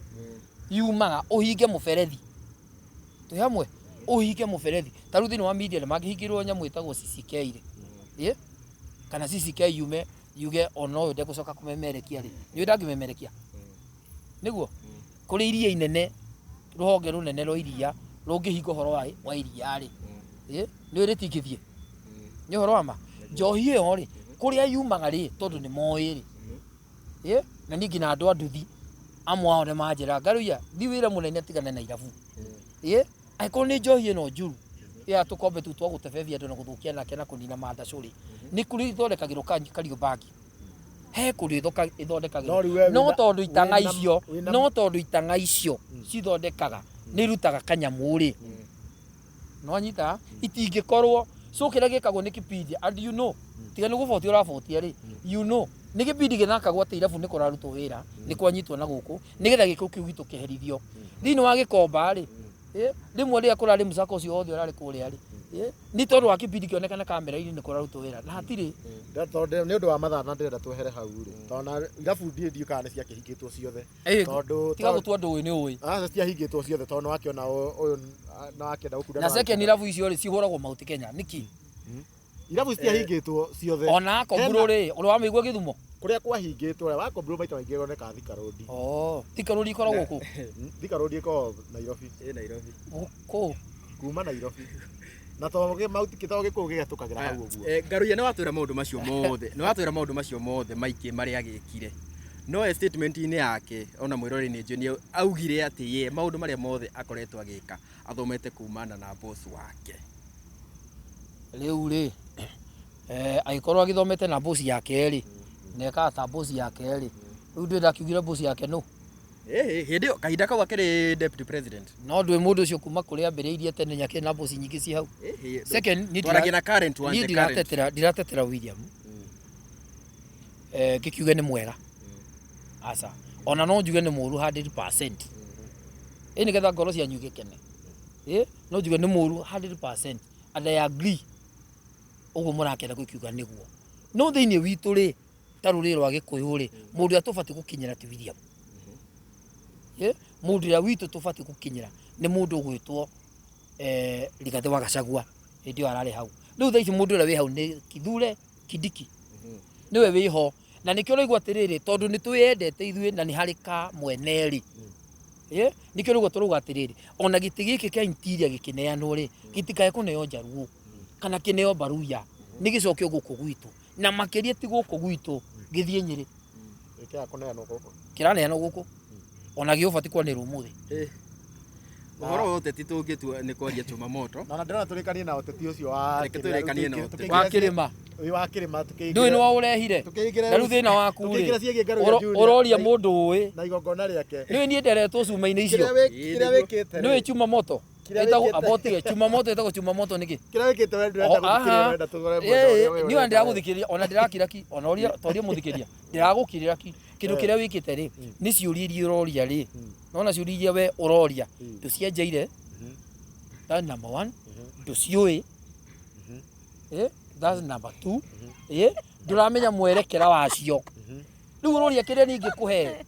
yumaga, ũhinge mũberethi. Twĩ hamwe? Ũhinge mũberethi. Ta rĩu thĩinĩ wa media nĩ mangĩhingĩrwo nyamũ ĩtagwo CCK rĩ, kana CCK yume yuge ona ũyũ ndegũcoka kũmemerekia rĩ, nĩũĩ ndangĩmemerekia? Nĩguo? Kũrĩ iria inene, rũhonge rũnene rwa iria rũngĩhinga ũhoro wa iria rĩ, nĩũĩ rĩtingĩthiĩ? Nĩ ũhoro wa ma? Njohi ĩyo rĩ, kũrĩa yumaga rĩ, tondũ nĩ moĩ rĩ, na niĩ nginya andũ a nduthi amwe ao nĩ manjĩra, Ngaruiya, thiĩ wĩra mũnene tigane na irabu. Angĩkorwo nĩ njohi ĩno njũru, ya tũkombe tũu twa gũtebebia andũ na gũthũkia nake na kũnina mandacũ rĩ, nĩ kũrĩ ithondekagĩrwo Kariobangi. He kũndũ No rĩu we ĩthondekagĩrwo, no tondũ itang'a icio, no tondũ itang'a icio cithondekaga nĩ irutaga kanyamũ rĩ, nwanyita itingĩkorwo. So kĩrĩa gĩkagwo nĩ kĩpindi, and you know, tiga nĩ gũbotia ũrabotia rĩ, you know, nĩ gĩpindi gĩthakagwo atĩ irabu nĩ kũrarutwo wĩra, nĩ kwanyitwo na gũkũ nĩgetha gĩko kĩu gitũ kĩherithio thĩinĩ wa gĩkomba rĩ. Rĩmwe rĩrĩa kũrarĩ mũcako ũcio wothe ũrarĩ kũrĩa rĩ, nĩ tondũ wa kĩpindi kĩonekana kamera-inĩ nĩ kũrarutwo wĩra na hatirĩ. Tondũ nĩ ũndũ wa mathaa na ndĩrenda twehere hau rĩ, tondũ na irabu ndiĩ kana nĩ ciakĩhingĩtwo ciothe. Tondũ Tiga gũtua ndũĩ nĩ ũĩ. Aca, citiahingĩtwo ciothe, tondũ nĩ wakĩona ũyũ na wakĩenda gũkunda. Na second, irabu icio rĩ cihũragwo Mount Kenya nĩkĩ? Irabu citiahingĩtwo ciothe. Ona akomburo rĩ, ũrĩ wamĩigua Gĩthumo? Kũrĩa kwahingĩtwo, ũrĩa wakombirwo maita maingĩ ĩroneka Thika Road. Oh, Thika Road ikoragwo kũ? Thika Road ĩkoragwo Nairobi. Ĩ Nairobi. Kũ? Kuma Nairobi na to Mount to gĩkũyũ gĩgetũkagĩra hau ũguo. Ngaruiya, nĩ watwĩra maũndũ macio mothe, nĩ watwĩra maũndũ macio mothe maingĩ marĩa agĩkire, no e statement-inĩ yake ona mwĩrori nĩ njũĩ nĩ augire atĩ ye maũndũ marĩa mothe akoretwo agĩka athomete kumana na boss wake. Rĩu rĩ, angĩkorwo agĩthomete na boss yake rĩ, na ekaga ta boss yake rĩ, rĩu ndĩ ndakiugire boss yake nũ? Hĩndĩ ĩyo kahinda kau akĩrĩ deputy president. No ndũĩ mũndũ ũcio kuma kũrĩa ambĩrĩirie tene nĩakĩrĩ na boss nyingĩ ci hau. Second, niĩ Twaragia na current one, niĩ the current. ndiratetera William, ngĩkiuge nĩ mwega, aca, ona no njuge nĩ mũru 100%, ĩ nĩgetha ngoro cianyu igĩkene. Ĩ no njuge nĩ mũru 100% and I agree ũguo mũrakĩenda gũkiuga nĩguo, no thĩinĩ witũ rĩ, ta rũrĩrĩ rwa Gĩkũyũ rĩ, mũndũ ũrĩa tũbatiĩ gũkinyĩra ti William. Ĩ mũndũ ũrĩa witũ tũbatiĩ gũkinyĩra nĩ mũndũ ũgwĩtwo Rigathĩ wa Gachagua hĩndĩ ĩyo ararĩ hau. Rĩu thaa ici mũndũ ũrĩa wĩ hau nĩ Kithure Kindiki, nĩwe wĩho, na nĩkĩo ũraigua atĩrĩrĩ, tondũ nĩ twĩyendete ithuĩ na nĩ harĩ ka mwene rĩ, ĩ nĩkĩo ũraigua tũrauga atĩrĩrĩ, ona gĩtĩ gĩkĩ kĩa interior gĩkĩneanwo rĩ, gĩtikae kũneo Njaruo kana kĩneo Baruya, nĩ gĩcokio gũkũ gwitũ, na makĩria ti gũkũ gwitũ, gĩthiĩ Nyĩrĩ. Gĩkĩaga kũneanwo gũkũ. Kĩraneanwo gũkũ, ona gĩũbati kwanĩrwo ũmũthĩ. Ũhoro wa ũteti tũngĩtua nĩ kwaria chuma moto. Na ndĩrona tũrĩkanie na ũteti ũcio wa Reke tũrĩkanie na ũteti. Wa kĩrĩma. Ũyũ wa kĩrĩma. Ndũĩ nĩ waũrehire. Tũkĩingĩra Na rĩu thĩna waku rĩ, tũkĩingĩra ciĩgiĩ Ngaruiya Junior ũroria mũndũ ũĩ na igongona rĩake. Nĩũĩ niĩ nderetwo cuma-inĩ icio. Kĩrĩa wĩkĩte Nĩũĩ chuma moto Kĩrĩa ĩtagwo wĩkĩte- abotige chuma moto, ĩtagwo chuma moto nĩkĩ? Kĩrĩa wĩkĩte we ndũrenda gũthikĩrĩria, ũrenda tũrore mwena ũrĩa we Niĩ ona ũreka. ndĩragũthikĩrĩria, ona ndĩrakira ki, ona ũria toria mũthikĩria, ndĩragũkirĩra ki. Kĩndũ kĩrĩa wĩkĩte rĩ, nĩ ciũria iria ũroria rĩ, nona ciũria iria we ũroria ndũcienjeire, that's number one, ndũciũĩ, that's number two, ndũramenya mwerekera wacio. Rĩu ũroria kĩrĩa niĩ ingĩkũhe,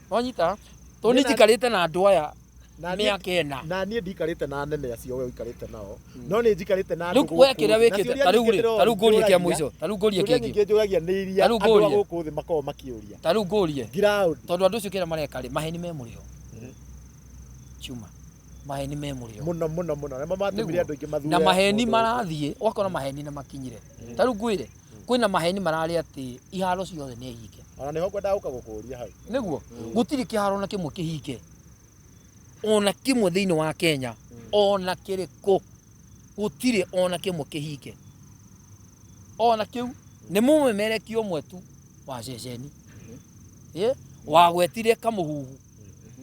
wanyita, tondũ niĩ njikarĩte na andũ aya Na niĩ- mĩaka 4. Na niĩ ndikarĩte na anene acio we ũikarĩte nao, no nĩ njikarĩte na andũ Rĩu we gũkũ kĩrĩa thĩ. Na wĩkĩte, ciũria ta rĩu nyingĩ rĩ, ndĩroria- ta rĩu ngũrie kĩa njũragia- mũico, ta rĩu ngũrie ciũria kĩngĩ, nyingĩ njũragia nĩ iria Ta rĩu andũ a ngũrie. gũkũ thĩ makoragwo makĩũria. Ta rĩu ngũrie, Ground. tondũ andũ acio kĩrĩa mareka rĩ, maheni me mũrĩo, chuma maheni me mũrĩo. Mũno mũno mũno, nĩmo matũmire Nĩguo. andũ aingĩ mathure Na maheni mũndũ. marathiĩ ũgakora maheni nĩ makinyire. Ta rĩu ngwĩre, kwĩna maheni mararĩ atĩ iharo ciothe nĩ hinge. Ona nĩho ngwendaga gũka gũkũria hau. Nĩguo gũtirĩ kĩharo na kĩmwe kĩhinge ona kĩmwe thĩinĩ wa Kenya, ona kĩrĩkũ, gũtirĩ ona kĩmwe kĩhinge ona kĩu. Nĩ mũmemereki ũmwe tu wa ceceni wagwetire kamũhuhu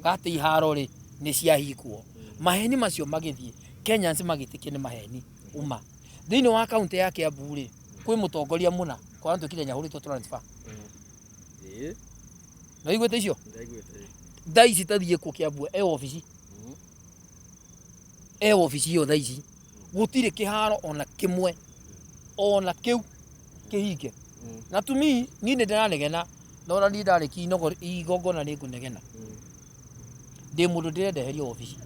gatĩ iharo rĩ nĩ ciahingwo. Maheni macio magĩthiĩ, Kenyans magĩtĩkia nĩ maheni uma. Thĩinĩ wa kaunti ya Kiambu rĩ, kwĩ mũtongoria mũna kwaratuĩkire nyahũrĩtwo transfer. Na iguĩte icio? Ndaiguĩte. Thaa ici tathiĩ kũ Kiambu, e obici, e obici ĩyo thaa ici gũtirĩ kĩharo ona kĩmwe ona kĩu kĩhinge. Na to me, niĩ nĩ ndĩranegena, na ona niĩ ndarĩkia igongona nĩ ngũnegena. Ndĩ mũndũ ndĩrenda eherio obici,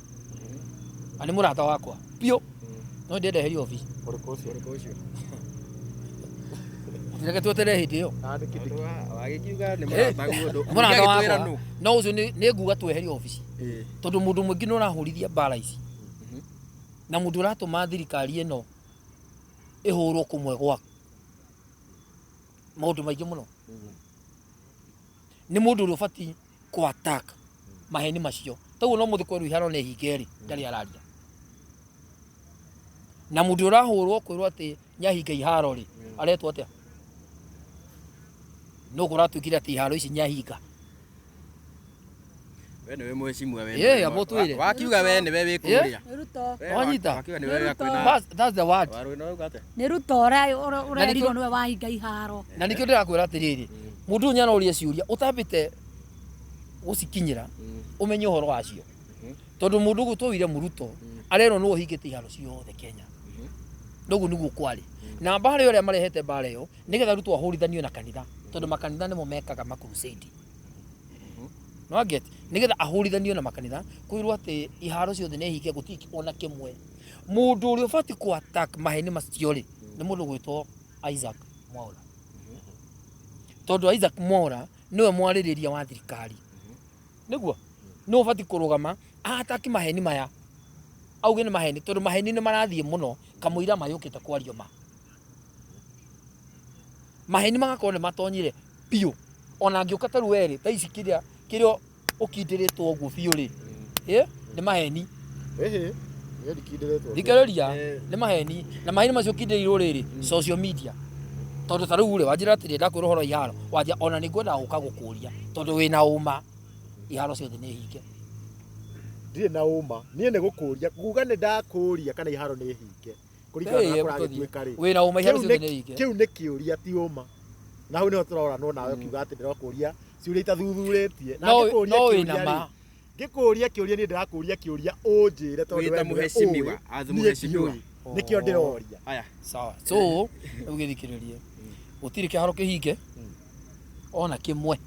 na nĩ mũrata wakwa biũ, no ndĩrenda eherio obici. Ũrĩkũ ũcio? Ũrĩkũ ũcio? Reke tweterere hĩndĩ ĩyo. Na nĩ Kindiki. Tondũ wagĩkiuga nĩ mũrataguo Mũrata ndũngĩagĩtwĩra wakwa nũ. No ũcio nĩ nguga tweherio obici, tondũ mũndũ mũingĩ nĩ ũrahũrithia mbara ici, na mũndũ ũratũma thirikari ĩno ĩhũrwo kũmwe gwa maũndũ maingĩ mũno nĩ mũndũ ũrĩa ũbatiĩ kũ attack maheni macio. Toguo no mũthĩ kwerwo iharo nĩ hinge rĩ, ndarĩ araria. Na mũndũ ũrahũrwo kwĩrwo atĩ nĩahinga iharo rĩ, aretwo atĩa? No kũratuĩkire atĩ iharo ici nĩahinga. We nĩwe mheshimiwa we. Yeah, amba ũtwĩre. Wakiuga we nĩwe wĩ kũrĩa. Nĩ Ruto. We Wanyita? Wakiuga nĩwe wĩ hakuhĩ na That's the word. Warũĩ no uga atĩa? Nĩ Ruto ũrĩa ũrerirwo nĩkĩo- nĩwe wahinga iharo. Na nĩkĩo ndĩrakwĩra atĩrĩrĩ, mũndũ ũyũ nĩaroria ciũria ũtambĩte gũcikinyĩra ũmenye ũhoro wacio. Tondũ mũndũ ũgwĩtwo William Ruto arerwo nĩwe ũhingĩte iharo ciothe Kenya. Noguo nĩguo kwarĩ. Na mbara ĩyo arĩa marehete mbara ĩyo nĩgetha Ruto ahũrithanio na kanitha, tondũ makanitha nĩmo mekaga ma crusade. No get nĩgetha ahũrithanio na makanitha kwĩrwo atĩ iharo ciothe nĩ hinge gũtirĩ ona kĩmwe. Mũndũ ũrĩa ũbatiĩ kũ attack maheni macio rĩ nĩ mũndũ ũgwĩtwo Isaac Mwaura. Tondũ Isaac Mwaura nĩwe mwarĩrĩria wa thirikari. Nĩguo nĩwe ũbatiĩ kũrũgama ataki maheni maya auge nĩ maheni, tondũ maheni nĩ marathiĩ mũno kamũira mayũkĩte kwario ma. Maheni magakorwo nĩ matonyire biũ, ona angĩũka ta rĩu werĩ thaa ici kĩrĩa kĩrĩa ũkindĩrĩtwo ũguo biũ rĩ, nĩ maheni. Ĩhĩ, niĩ ndikindĩrĩtwo. Thikĩrĩria, nĩ maheni, na maheni macio ũkindĩrĩirwo rĩrĩ social media. Tondũ ta rĩu rĩ wanjĩra atĩrĩ, ndakwĩra ũhoro wa iharo, wanjĩra ona nĩ ngwendaga gũka gũkũria tondũ wĩna ũma iharo ciothe nĩ hinge. Ndirĩ na ũma, niĩ nĩ gũkũria, kuga nĩ ndakũria kana iharo nĩ hinge. Kũringana na Ĩĩ, kũragĩtuĩka rĩ. Wĩna ũma iharo Kĩu ciothe nĩ- nĩ hinge. Kĩu nĩ kĩũria ti ũma. Na hau nĩho tũroranwo nawe ũkiuga atĩ ndĩrakũria ciũria itaathuthurĩtie. Na No ngĩkũria no wĩna kĩũria rĩ, ma. ngĩkũria kĩũria niĩ ndĩrakũria kĩũria ũnjĩre tondũ Wĩ we ta nĩwe mũheshimiwa, ũĩ, as niĩ mũheshimiwa. ndiũĩ. Nĩkĩo ndĩroria. Haya. Sawa. So, rĩu gĩthikĩrĩrie. Gũtirĩ kĩharo kĩhinge ona kĩmwe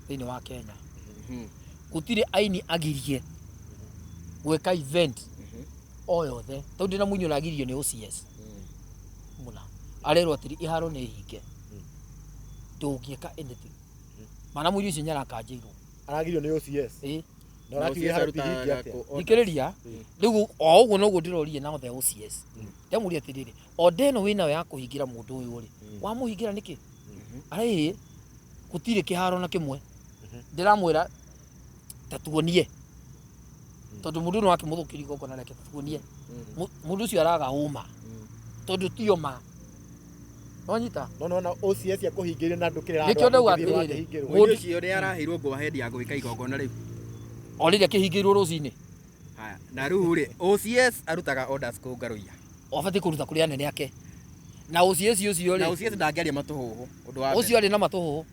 thĩinĩ wa Kenya. Gũtirĩ aini agirie gwĩka event o yothe. Tondũ ndĩna mũini ũragirio nĩ OCS. Mũna. Arerwo atĩrĩ iharo nĩ hinge. Ndũngĩka anything. Mana mũini ũcio nĩarakanjĩirwo. Aragirio nĩ OCS. Ĩĩ. Na ũrakiuga iharo ti hinge atĩa? Thikĩrĩria, rĩu o ũguo noguo ndĩroria now the OCS. Ndamũria atĩrĩrĩ, order ĩno wĩnayo ya kũhingĩra mũndũ ũyũ rĩ, wamũhingĩra nĩkĩ? Arĩ gũtirĩ kĩharo na kĩmwe. Ndĩramwĩra ta tuonie. Tondũ mũndũ ũyũ nĩwakĩmũthũkĩria igongona rĩake, ta tuonie. Mũndũ ũcio araga ũma. Tondũ tio ma. Nĩwanyita? No nona OCS akũhingĩire na ndũkĩrĩ Nĩkĩo ndauga atĩrĩrĩ, Mũndũ ũcio nĩ araheirwo go ahead ya gwĩka igongona rĩu. O rĩrĩa kĩhingĩirwo rũcinĩ. Haya, na rĩu rĩ OCS arutaga orders kũ Ngaruiya. Wabatiĩ kũruta kũrĩ anene ake. Na OCS ũcio Na rĩ, OCS ndangĩaria matũhũhũ ũndũ wa mbere. ũcio arĩ na matũhũhũ.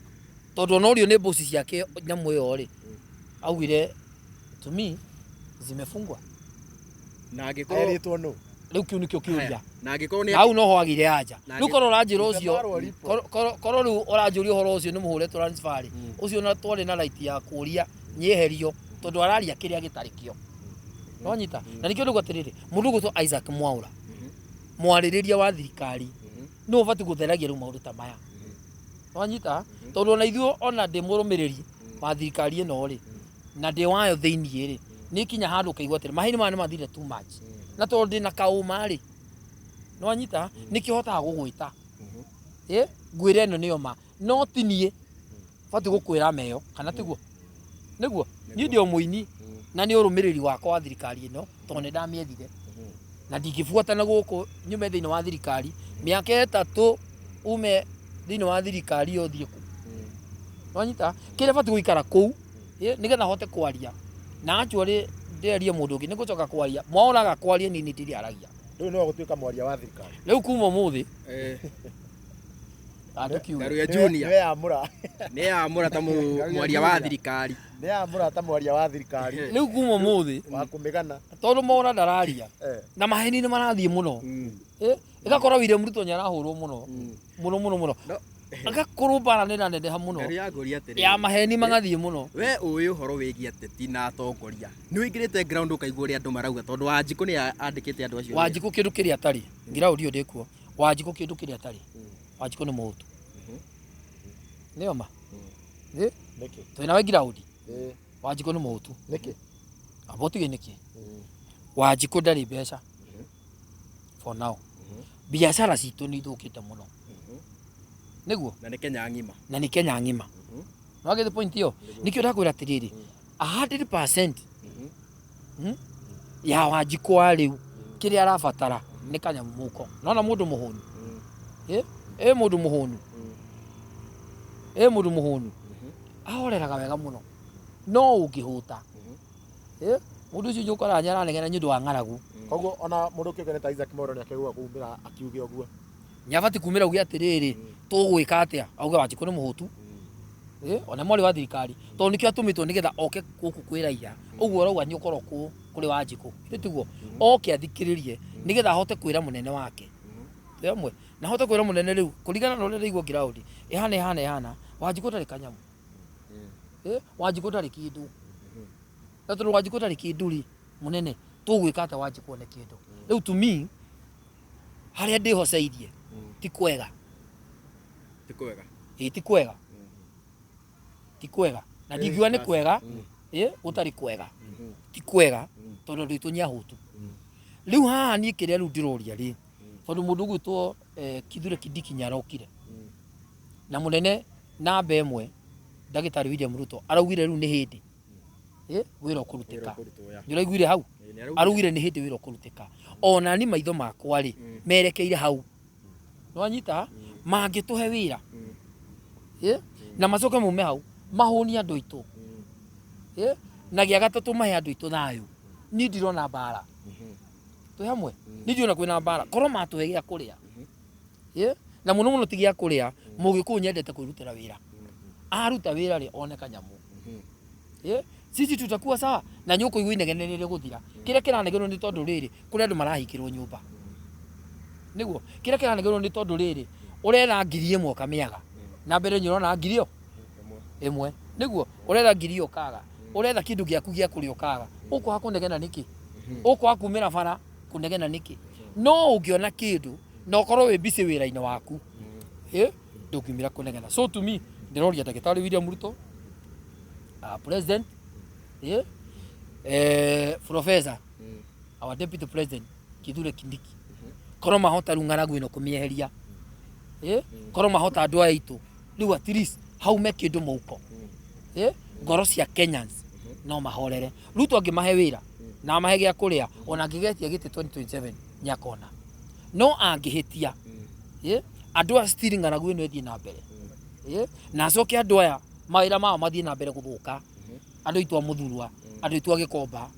Tondũ ona ũrio nĩ mboci ciake nyamũ ĩyo rĩ, augire to me zimefungwa. Na angĩkorwo Erĩtwo nũ? Rĩu kĩu nĩkĩo kĩũria. Haya, na angĩkorwo nĩ Na hau noho agire anja. Na Rĩu korwo ũranjĩra ũcio, Marũa report. korwo rĩu ũranjũria ũhoro ũcio nĩ mũhũre transfer rĩ, ũcio na twarĩ na right ya kũria nyeherio tondũ araria kĩrĩa gĩtarĩ kĩo. Nĩwanyita? Na nĩkĩo ndauga atĩrĩrĩ, mũndũ ũgwĩtwo Isaac Mwaura, mwarĩrĩria wa thirikari, nĩwe ũbatiĩ gũtheragia rĩu maũndũ ta maya. Nĩwanyita? Tondũ ona ithuĩ ona ndĩ mũrũmĩrĩri wa thirikari ĩno rĩ, na ndĩ wayo thĩiniĩ rĩ, nĩ kinya handũ ũkaigua atĩrĩ, maheni maya nĩ mathire too much. Na tondũ ndĩna kaũma rĩ, nĩwanyita? Nĩkĩo hotaga gũgwĩta. Ĩ, ngwĩre ĩno nĩyo ma. No ti niĩ batiĩ gũkwĩra meyo, kana tiguo? Nĩguo? Niĩ ndĩ o mũini na nĩ ũrũmĩrĩri wakwa wa thirikari ĩno tondũ nĩ ndamĩethire. Na ndingĩbuatana gũkũ nyume thĩinĩ wa thirikari mĩaka ĩtatũ ume thĩinĩ wa thirikari ĩyo thiĩ kũ. Nĩwanyita? Kĩrĩa batiĩ gũikara kũu nĩgetha hote kwaria. Na actually ndĩarie mũndũ ũngĩ nĩngũcoka kwaria. Mwaoraga kwaria niĩ nĩ ndĩrĩaragia. Rĩu no gũtuĩka mwaria wa thirikari. Rĩu kuma ũmũthĩ andũ kiuge. Ngaruiya Junior Nĩwe yamũra. nĩ yamũra ta mwaria wa thirikari. Nĩ yamũra ta mwaria wa thirikari. Rĩu kuma ũmũthĩ Wa kũmĩgana. tondũ Mwaura ndararia na maheni nĩ marathiĩ mũno. Ĩgakorwo William Ruto nĩ arahũrwo mũno. Mũno mũno mũno. Agakorwo mbara nĩ ĩraneneha mũno. Ngaruiya ngũria atĩrĩrĩ. Ya maheni magathiĩ mũno. We ũĩ ũhoro wĩgiĩ ateti na atongoria. Nĩ ũingĩrĩte ground ũkaigua ũrĩa andũ marauga tondũ Wanjikũ nĩ andĩkĩte andũ acio. Wanjikũ kĩndũ kĩrĩa atarĩ. Ground ĩyo ndĩkuo. Wanjikũ kĩndũ kĩrĩa atarĩ. Wanjikũ nĩ mũhutu. Nĩyo ma? Nĩkĩ? Twĩna we ground. Wanjikũ nĩ mũhutu. Nĩkĩ? Amba ũtige nĩkĩ? Wanjikũ ndarĩ mbeca. For now. Biacara citũ nĩ ithũkĩte mũno. Nĩguo? Na nĩ Kenya ng'ima. Na nĩ Kenya ng'ima. Nĩwagĩte point ĩyo? Nĩkĩo ndakwĩra atĩrĩrĩ, 100% ya Wanjikũ wa rĩu kĩrĩa arabatara nĩ kanyamũ mũhuko. Nona mũndũ mũhũnu. Ĩ mũndũ mũhũnu. Ĩ mũndũ mũhũnu ahoreraga wega mũno, no ũngĩhũta, ĩ mũndũ ũcio njũkoraga nĩ aranegena nĩ ũndũ wa ng'aragu. Koguo ona mũndũ ũkĩũngane ta Isaac Mwaura nĩakĩagĩrĩirwo kumĩra akiuge ũguo. Nĩabatiĩ kumĩra auge atĩrĩrĩ, tũgwĩka atĩa, auge Wanjikũ nĩ mũhũtu, ĩ ona mwarĩ wa thirikari, tondũ nĩkĩo atũmĩtwo nĩgetha oke gũkũ kwĩ raia. Ũguo ũrauga nĩ ũkorwo kũrĩ Wanjikũ, ĩ tiguo? Oke athikĩrĩrie nĩgetha ahote kwĩra mũnene wake. Twĩ hamwe? Na ahote kwĩra mũnene rĩu, kũringana na ũrĩa ndĩraigua ground, ĩhana ĩhana ĩhana, Wanjikũ ndarĩ kanyamũ. Ĩ Wanjikũ ndarĩ kĩndũ. Na tondũ Wanjikũ ndarĩ kĩndũ rĩ, mũnene, tũgwĩka atĩa Wanjikũ one kĩndũ? Rĩu to me, harĩa ndĩhoceirie ti kwega. Ti kwega. Ĩ ti kwega. Ti kwega. Na ndingiuga nĩ kwega, ĩ gũtarĩ kwega. Ti kwega tondũ andũ aitũ nĩ ahũtu. Rĩu haha niĩ kĩrĩa rĩu ndĩroria rĩ, tondũ mũndũ ũgwĩtwo Kithure Kindiki nĩ arokire. Na mũnene namba ĩmwe ndagĩtarĩ William Ruto araugire rĩu nĩ hĩndĩ wĩra ũkũrutĩka. Nĩ ũraiguire hau? Araugire nĩ hĩndĩ wĩra ũkũrutĩka. Ona ni maitho makwa rĩ, merekeire hau. Nĩwanyita? Mangĩtũhe wĩra, na macoke maume hau, mahũnie andũ aitũ. Na gĩa gatatũ mahe andũ aitũ thayũ. Niĩ ndirona mbara. Twĩ hamwe? Niĩ ndirona kwĩna mbara. Korwo matũhe gĩa kũrĩa. Na mũno mũno ti gĩa kũrĩa, mũgĩkũyũ nyendete kwĩrutĩra wĩra. Aruta wĩra rĩ, one kanyamũ. Sisi tutakuwa sawa. Na nĩ ũkũigua inegene rĩrĩ gũthira. Kĩrĩa kĩranegenwo nĩ tondũ rĩrĩ, kũrĩ andũ marahingĩrwo nyũmba. Nĩguo, kĩrĩa kĩranegenwo nĩ tondũ rĩrĩ, ũretha 1000 ũkamĩaga. Na mbere nĩ ũrona ngiri ĩyo ĩmwe. Nĩguo, ũretha ngiri ĩyo ũkaga. Ũretha kĩndũ gĩaku gĩa kũrĩa ũkaga. Ũkwaga kũnegena nĩkĩ? Ũkwaga kumĩra bara kũnegena nĩkĩ? No ũngĩona kĩndũ na ũkorwo wĩ busy wĩra-inĩ waku, ndũngiumĩra kũnegena. So to me, ndĩroria ndagĩtarĩ William Ruto, president, professor, our deputy president Kithure Kindiki, korwo mahota rĩu ng'aragu ĩno kũmĩeheria, korwo mahota andũ aya aitũ rĩu at least haume kĩndũ mũhuko, ngoro cia Kenyans no mahorere. Ruto angĩmahe wĩra na amahe gĩa kũrĩa, ona angĩgetia gĩtĩ 2027 nĩakona. No angĩhĩtia, andũ aya still ng'aragu ĩno ĩthiĩ na mbere, na acoke andũ aya mawĩra mao mathiĩ na mbere gũthũka, andũ aitũ a Mũthurwa, andũ aitũ a Gĩkomba,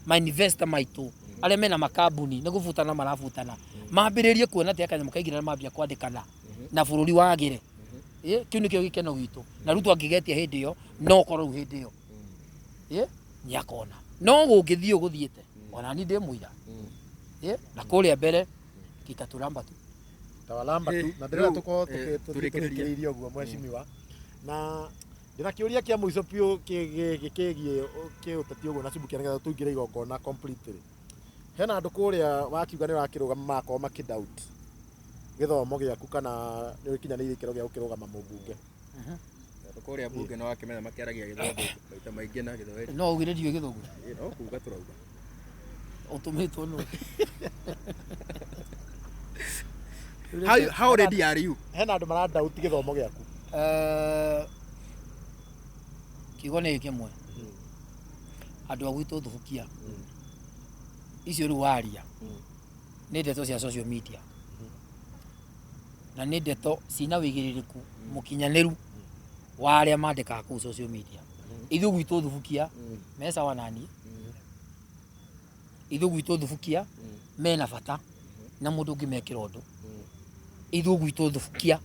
ma investor maitũ arĩa mena makambuni nĩ gũbutana marabutana, mambĩrĩrie kuona atĩ kanyamũ kaingĩra na mambia kwandĩkana na bũrũri wagĩre. Kĩu nĩkĩo gĩkeno gitũ. Na Ruto angĩgetia hĩndĩ ĩyo, no ũkorwo rĩu hĩndĩ ĩyo nĩakona. No gũngĩthiĩ ũũ gũthiĩte, ona niĩ ndĩ mũira, na kũrĩa mbere kitatũramba tu. Tawalamba tu. Na ndĩrenda tũkorwo tũrĩkĩrĩirie ũguo mheshimiwa. Na ndĩna kĩũria kĩa mũico biũ kĩgiĩ kĩũteti ũguo na Subukia nĩgetha tũingĩre igongona completely. Hena andũ kũrĩa wakiuga nĩ ũrakĩrũgama magakorwo makĩ doubt gĩthomo gĩaku kana nĩ ũkinyanĩirie ikĩro gĩa gũkĩrũgama mũmbunge. Andũ kũrĩa mbunge nĩ wakĩmenya makĩaragia gĩthũngũ maita maingĩ na gĩthweri. No ugire ndiũĩ gĩthũngũ. No kuga tũrauga. Ũtũmĩtwo nũ? How ready are you? Hena andũ mara doubt gĩthomo gĩaku. Kiugo nĩ kĩmwe. Andũ a gwitũ thubukia. Icio rĩu waria nĩ ndeto cia social media. Na nĩ ndeto cina wĩigĩrĩrĩku mũkinyanĩru wa arĩa mandĩkaga kũu social media. Ithuĩ gwitũ thubukia me sawa na niĩ. Ithuĩ gwitũ thubukia mena bata na mũndũ ũngĩmekĩra ũndũ. Ithuĩ gwitũ thubukia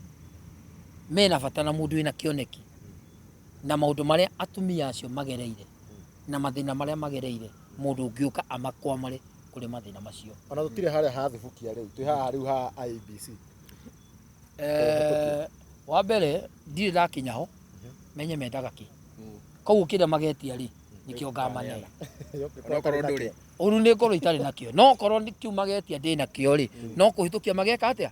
mena bata na mũndũ wĩna kĩoneki na maũndũ marĩa atumia acio magereire na mathĩna marĩa magereire, mũndũ ũngĩũka amakwamũre kũrĩ mathĩna macio. Ona tũtirĩ harĩa ha thubukia rĩu, twĩ haha rĩu ha IEBC. Wa mbere ndirĩ ndakinya ho, menye mendaga kĩ. Koguo kĩrĩa magetia rĩ, nĩkĩo ngamanera. Onokorwo ndũrĩ. Ũru nĩ ngorwo itarĩ nakĩo. No okorwo nĩ kĩu magetia ndĩ nakĩo rĩ, no kũhĩtũkia mageka atĩa?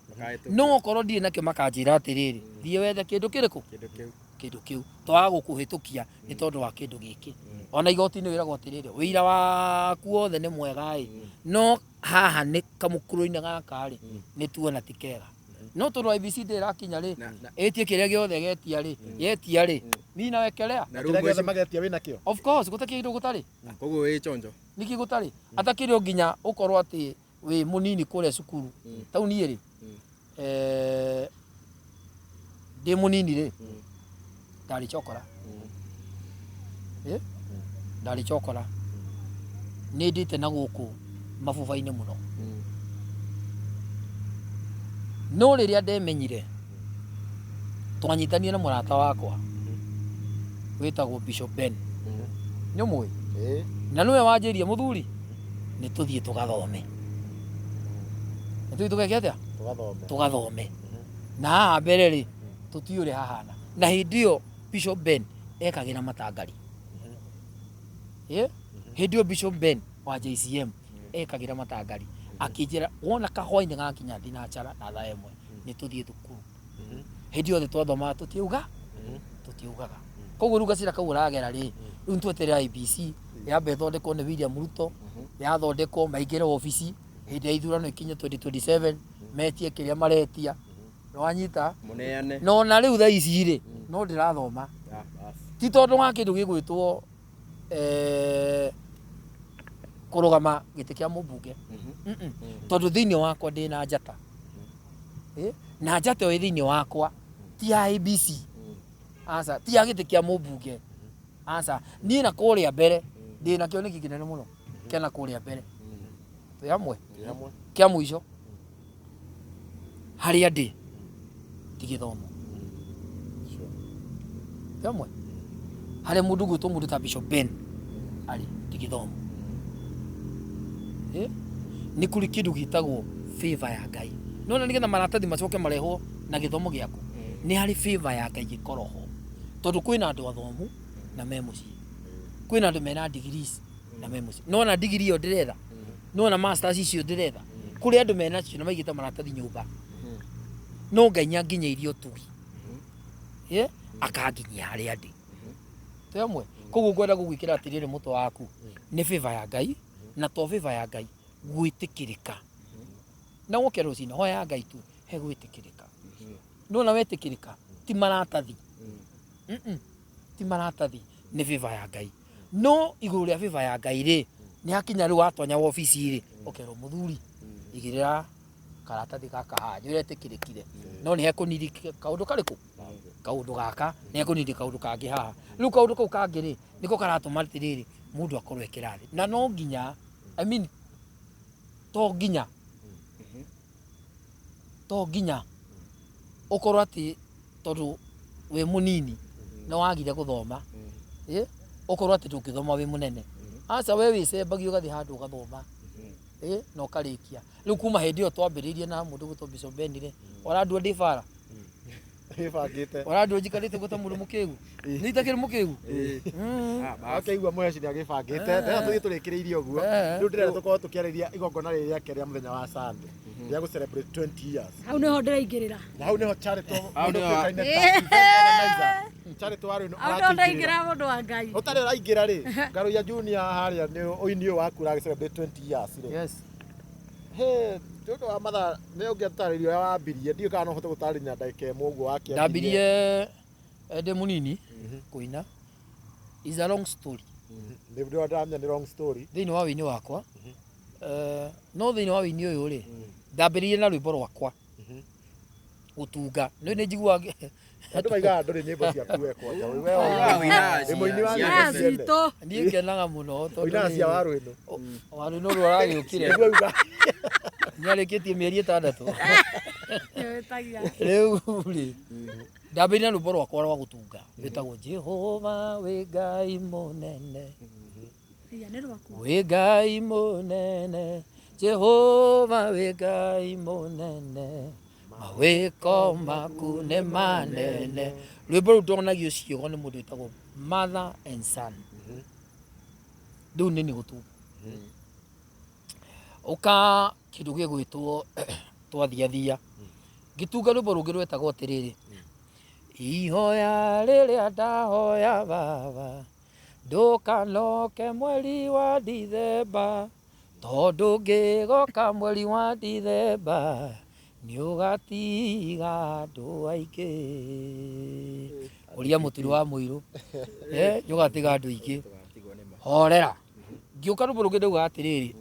No okorwo ndirĩ nakĩo makanjĩra atĩrĩrĩ, thiĩ wethe kĩndũ kĩrĩkũ? Kĩndũ kĩu. Kĩndũ kĩu. Twaga gũkũhĩtũkia nĩ tondũ wa kĩndũ gĩkĩ. Ona igoti-inĩ wĩragwo atĩrĩrĩ, wĩira waku wothe nĩ mwega ĩ, no haha nĩ kamũkuro-inĩ gaka rĩ, nĩ tuona ti kega. No tondũ IEBC ndĩrĩ ĩrakinya rĩ, ĩtie kĩrĩa gĩothe getia rĩ, yetia rĩ, mi nawekelea. Na Kĩrĩa rĩu gĩothe magetia wĩna kĩo? Of course, gũtakĩrĩ kĩndũ gũtarĩ. Koguo wĩ chonjo. Nĩkĩ gũtarĩ? Atakĩrĩ o nginya ũkorwo atĩ wĩ mũnini kũrĩa cukuru. Tau niĩ rĩ, ndĩ mũnini rĩ, Ndarĩ chokora. Eh? Ndarĩ chokora. Nĩ ndĩte na gũkũ mabuba-inĩ mũno. No rĩrĩa ndemenyire, twanyitanire na mũrata wakwa wĩtagwo Bishop Ben. Nĩ ũmũĩ? Ĩĩ. Na nĩwe wanjĩria mũthuri, nĩ tũthiĩ tũgathome. Nĩ tũthiĩ tũgeke atĩa? Tũgathome. Tũgathome. Na haha mbere rĩ, tũtiũĩ ũrĩa hahana. Na hĩndĩ ĩyo Bishop Ben ekagĩra matangari. Ĩ? Hĩndĩ ĩyo Bishop Ben wa JCM ekagĩra matangari. Akĩnjĩra wona kahwainĩ gakinya thinacara na thaa ĩmwe nĩ tũthiĩ thukuru. Hĩndĩ yothe twathomaga tũtiuga tũtiugaga. Koguo rĩu gacĩra kau ũragera rĩ, rĩu nĩtweterera IEBC yambe ĩthondekwo nĩ William Ruto, yathondekwo maingĩre obici hĩndĩ ya ithurano ikinye 2027 metie kĩrĩa maretia. Nĩwanyita? Mũneane. Na ona rĩu thaa ici rĩ, no ndĩrathoma. Ah, bas. Ti tondũ wa kĩndũ gĩgwĩtwo eh, kũrũgama gĩtĩ kĩa mũmbunge. Mm-mm. Tondũ thĩinĩ wakwa ndĩna njata. Eh, Na njata ĩyo ĩ thĩinĩ wakwa ti ya ABC. Aca, ti ya gĩtĩ kĩa mũmbunge. Aca, niĩ na kũrĩa mbere ndĩna kĩoneki kĩnene mũno kĩa na kũrĩa mbere. Twĩ hamwe? Twĩ hamwe. Kĩa mũico harĩa ndĩ ti gĩthomo. Twĩ hamwe? Harĩa mũndũ ũgwĩtwo mũndũ ta Bishop Ben arĩ ti gĩthomo. Eh? Nĩ kũrĩ kĩndũ gĩtagwo favor ya Ngai. Nĩwona nĩgetha maratathi macoke marehwo na gĩthomo gĩaku, nĩ harĩ favor ya Ngai ĩkorwo ho. Tondũ kwĩna andũ athomu na me mũciĩ. Kwĩna andũ mena degrees na me mũciĩ. Nĩwona degree ĩyo ndĩretha? Nĩwona masters icio ndĩretha? Kũrĩ andũ menacio na maigĩte maratathi nyũmba. No Ngai nĩanginyĩirie ũtugi. Eh? Akanginyia harĩa ndĩ. Twĩ hamwe? Koguo ngwenda gũgwĩkĩra atĩrĩrĩ mũtwe waku, nĩ favor ya Ngai, na to favor ya Ngai, gwĩtĩkĩrĩka. Na woke rũcinĩ, hoya Ngai tu, he gwĩtĩkĩrĩka. Nĩwona wetĩkĩrĩka, ti maratathi. Mm-mm. Ti maratathi, nĩ favor ya Ngai. No igũrũ rĩa favor ya Ngai rĩ, nĩ hakinya rĩu watonya wobici rĩ, ũkerwo mũthuri, igĩrĩra karatathi gaka haha, nĩ ũretĩkĩrĩkire. No nĩ hekũniri kaũndũ karĩkũ? Kaũndũ gaka, nĩ hekũniri kaũndũ kangĩ haha. Rĩu kaũndũ kau kangĩ rĩ, nĩko karatũma atĩrĩrĩ, mũndũ akorwo e kĩrathi. Na no nginya, I mean, to nginya, to nginya ũkorwo atĩ tondũ wĩ mũnini nĩ wagire gũthoma, ĩ, ũkorwo atĩ ndũngĩthoma wĩ mũnene. Aca, we wĩcembagia ũgathiĩ handũ ũgathoma, ĩ, na ũkarĩkia. Rĩu kuma hĩndĩ ĩyo twambĩrĩirie na mũndũ ũgwĩtwo Bishop Ben rĩ, ũrandua ndĩ bara? Wĩbangĩte. Ũrandua njikarĩte ũguo ta mũndũ mũkĩgu? Nĩ itakĩrĩ mũkĩgu? Akeigua mũheci nĩ agĩbangĩte. Ndĩrenda tũthiĩ tũrĩkĩrĩirie ũguo. Rĩu ndĩrenda tũkorwo tũkĩarĩria igongona rĩrĩ rĩake rĩa mũthenya wa Sunday rĩa gũ celebrate 20 years. Hau nĩho ndĩraingĩrĩra. Na hau nĩho Charity Hau mũndũ nĩho- ũtuĩkaine ta event organizer. Charity wa Rwĩnu Hau nĩho arakĩingĩrĩra. ndaingĩra mũndũ wa Ngai. Ũtarĩ ũraingĩra rĩ, Ngaruiya Junior harĩa nĩ ũini ũyũ waku ũragĩ celebrate 20 years rĩ. Yes. He, nĩ ũndũ wa mathaa nĩ ũngĩatũtarĩria ũrĩa wambirie, ndiũĩ kana no ũhote gũtarĩria na ndagĩka ĩmwe ũguo wakĩambirie. Ndambirie ndĩ mũnini kũina. Is a long story. Nĩ ndĩrona ndĩramenya nĩ long story. Thĩinĩ wa wĩini wakwa, no thĩinĩ wa wĩini ũyũ rĩ, ndambĩrĩirie na rwĩmbo rwakwa gũtunga. Nĩ nĩ njiguaga Andũ maigaga ndũrĩ nyĩmbo ciaku we kwanja. We Ah, ũinaga wĩ mũini wa cia- nyĩmbo Aya ciene. citũ. Niĩ ngenaga mũno tondũ Ũinaga cia rĩrĩ, Warũĩnũ. Warũĩnũ rũrũ aragĩũkire. Nĩguo uga. Nĩarĩkĩtie mĩeri ĩtandatũ. Wĩtagia. Rĩu rĩ, ndambĩrĩirie na rwĩmbo rwakwa rwa gũtunga rwĩtagwo Jehova wĩ Ngai mũnene. Iya nĩ rwaku. Wĩ Ngai mũnene, Jehova wĩ Ngai mũnene, mawĩko maku nĩ manene. Rwĩmbo rũu ndonagio ciugo nĩ mũndũ wĩtagwo Mother and Son. Rĩu nĩ nĩ gũtunga. Ũka kĩndũ gĩgwĩtwo twathiathia. Ngĩtunga rwĩmbo rũngĩ rwetagwo atĩrĩrĩ, ihoya rĩrĩa ndahoya baba, ndũkanoke mweri wa Dithemba, tondũ ngĩgoka mweri wa Dithemba, nĩũgatiga andũ aingĩ. Ũria mũturi wa mũirũ, nĩũgatiga andũ aingĩ. Horera. Ngĩũka rwĩmbo rũngĩ ndauga atĩrĩrĩ,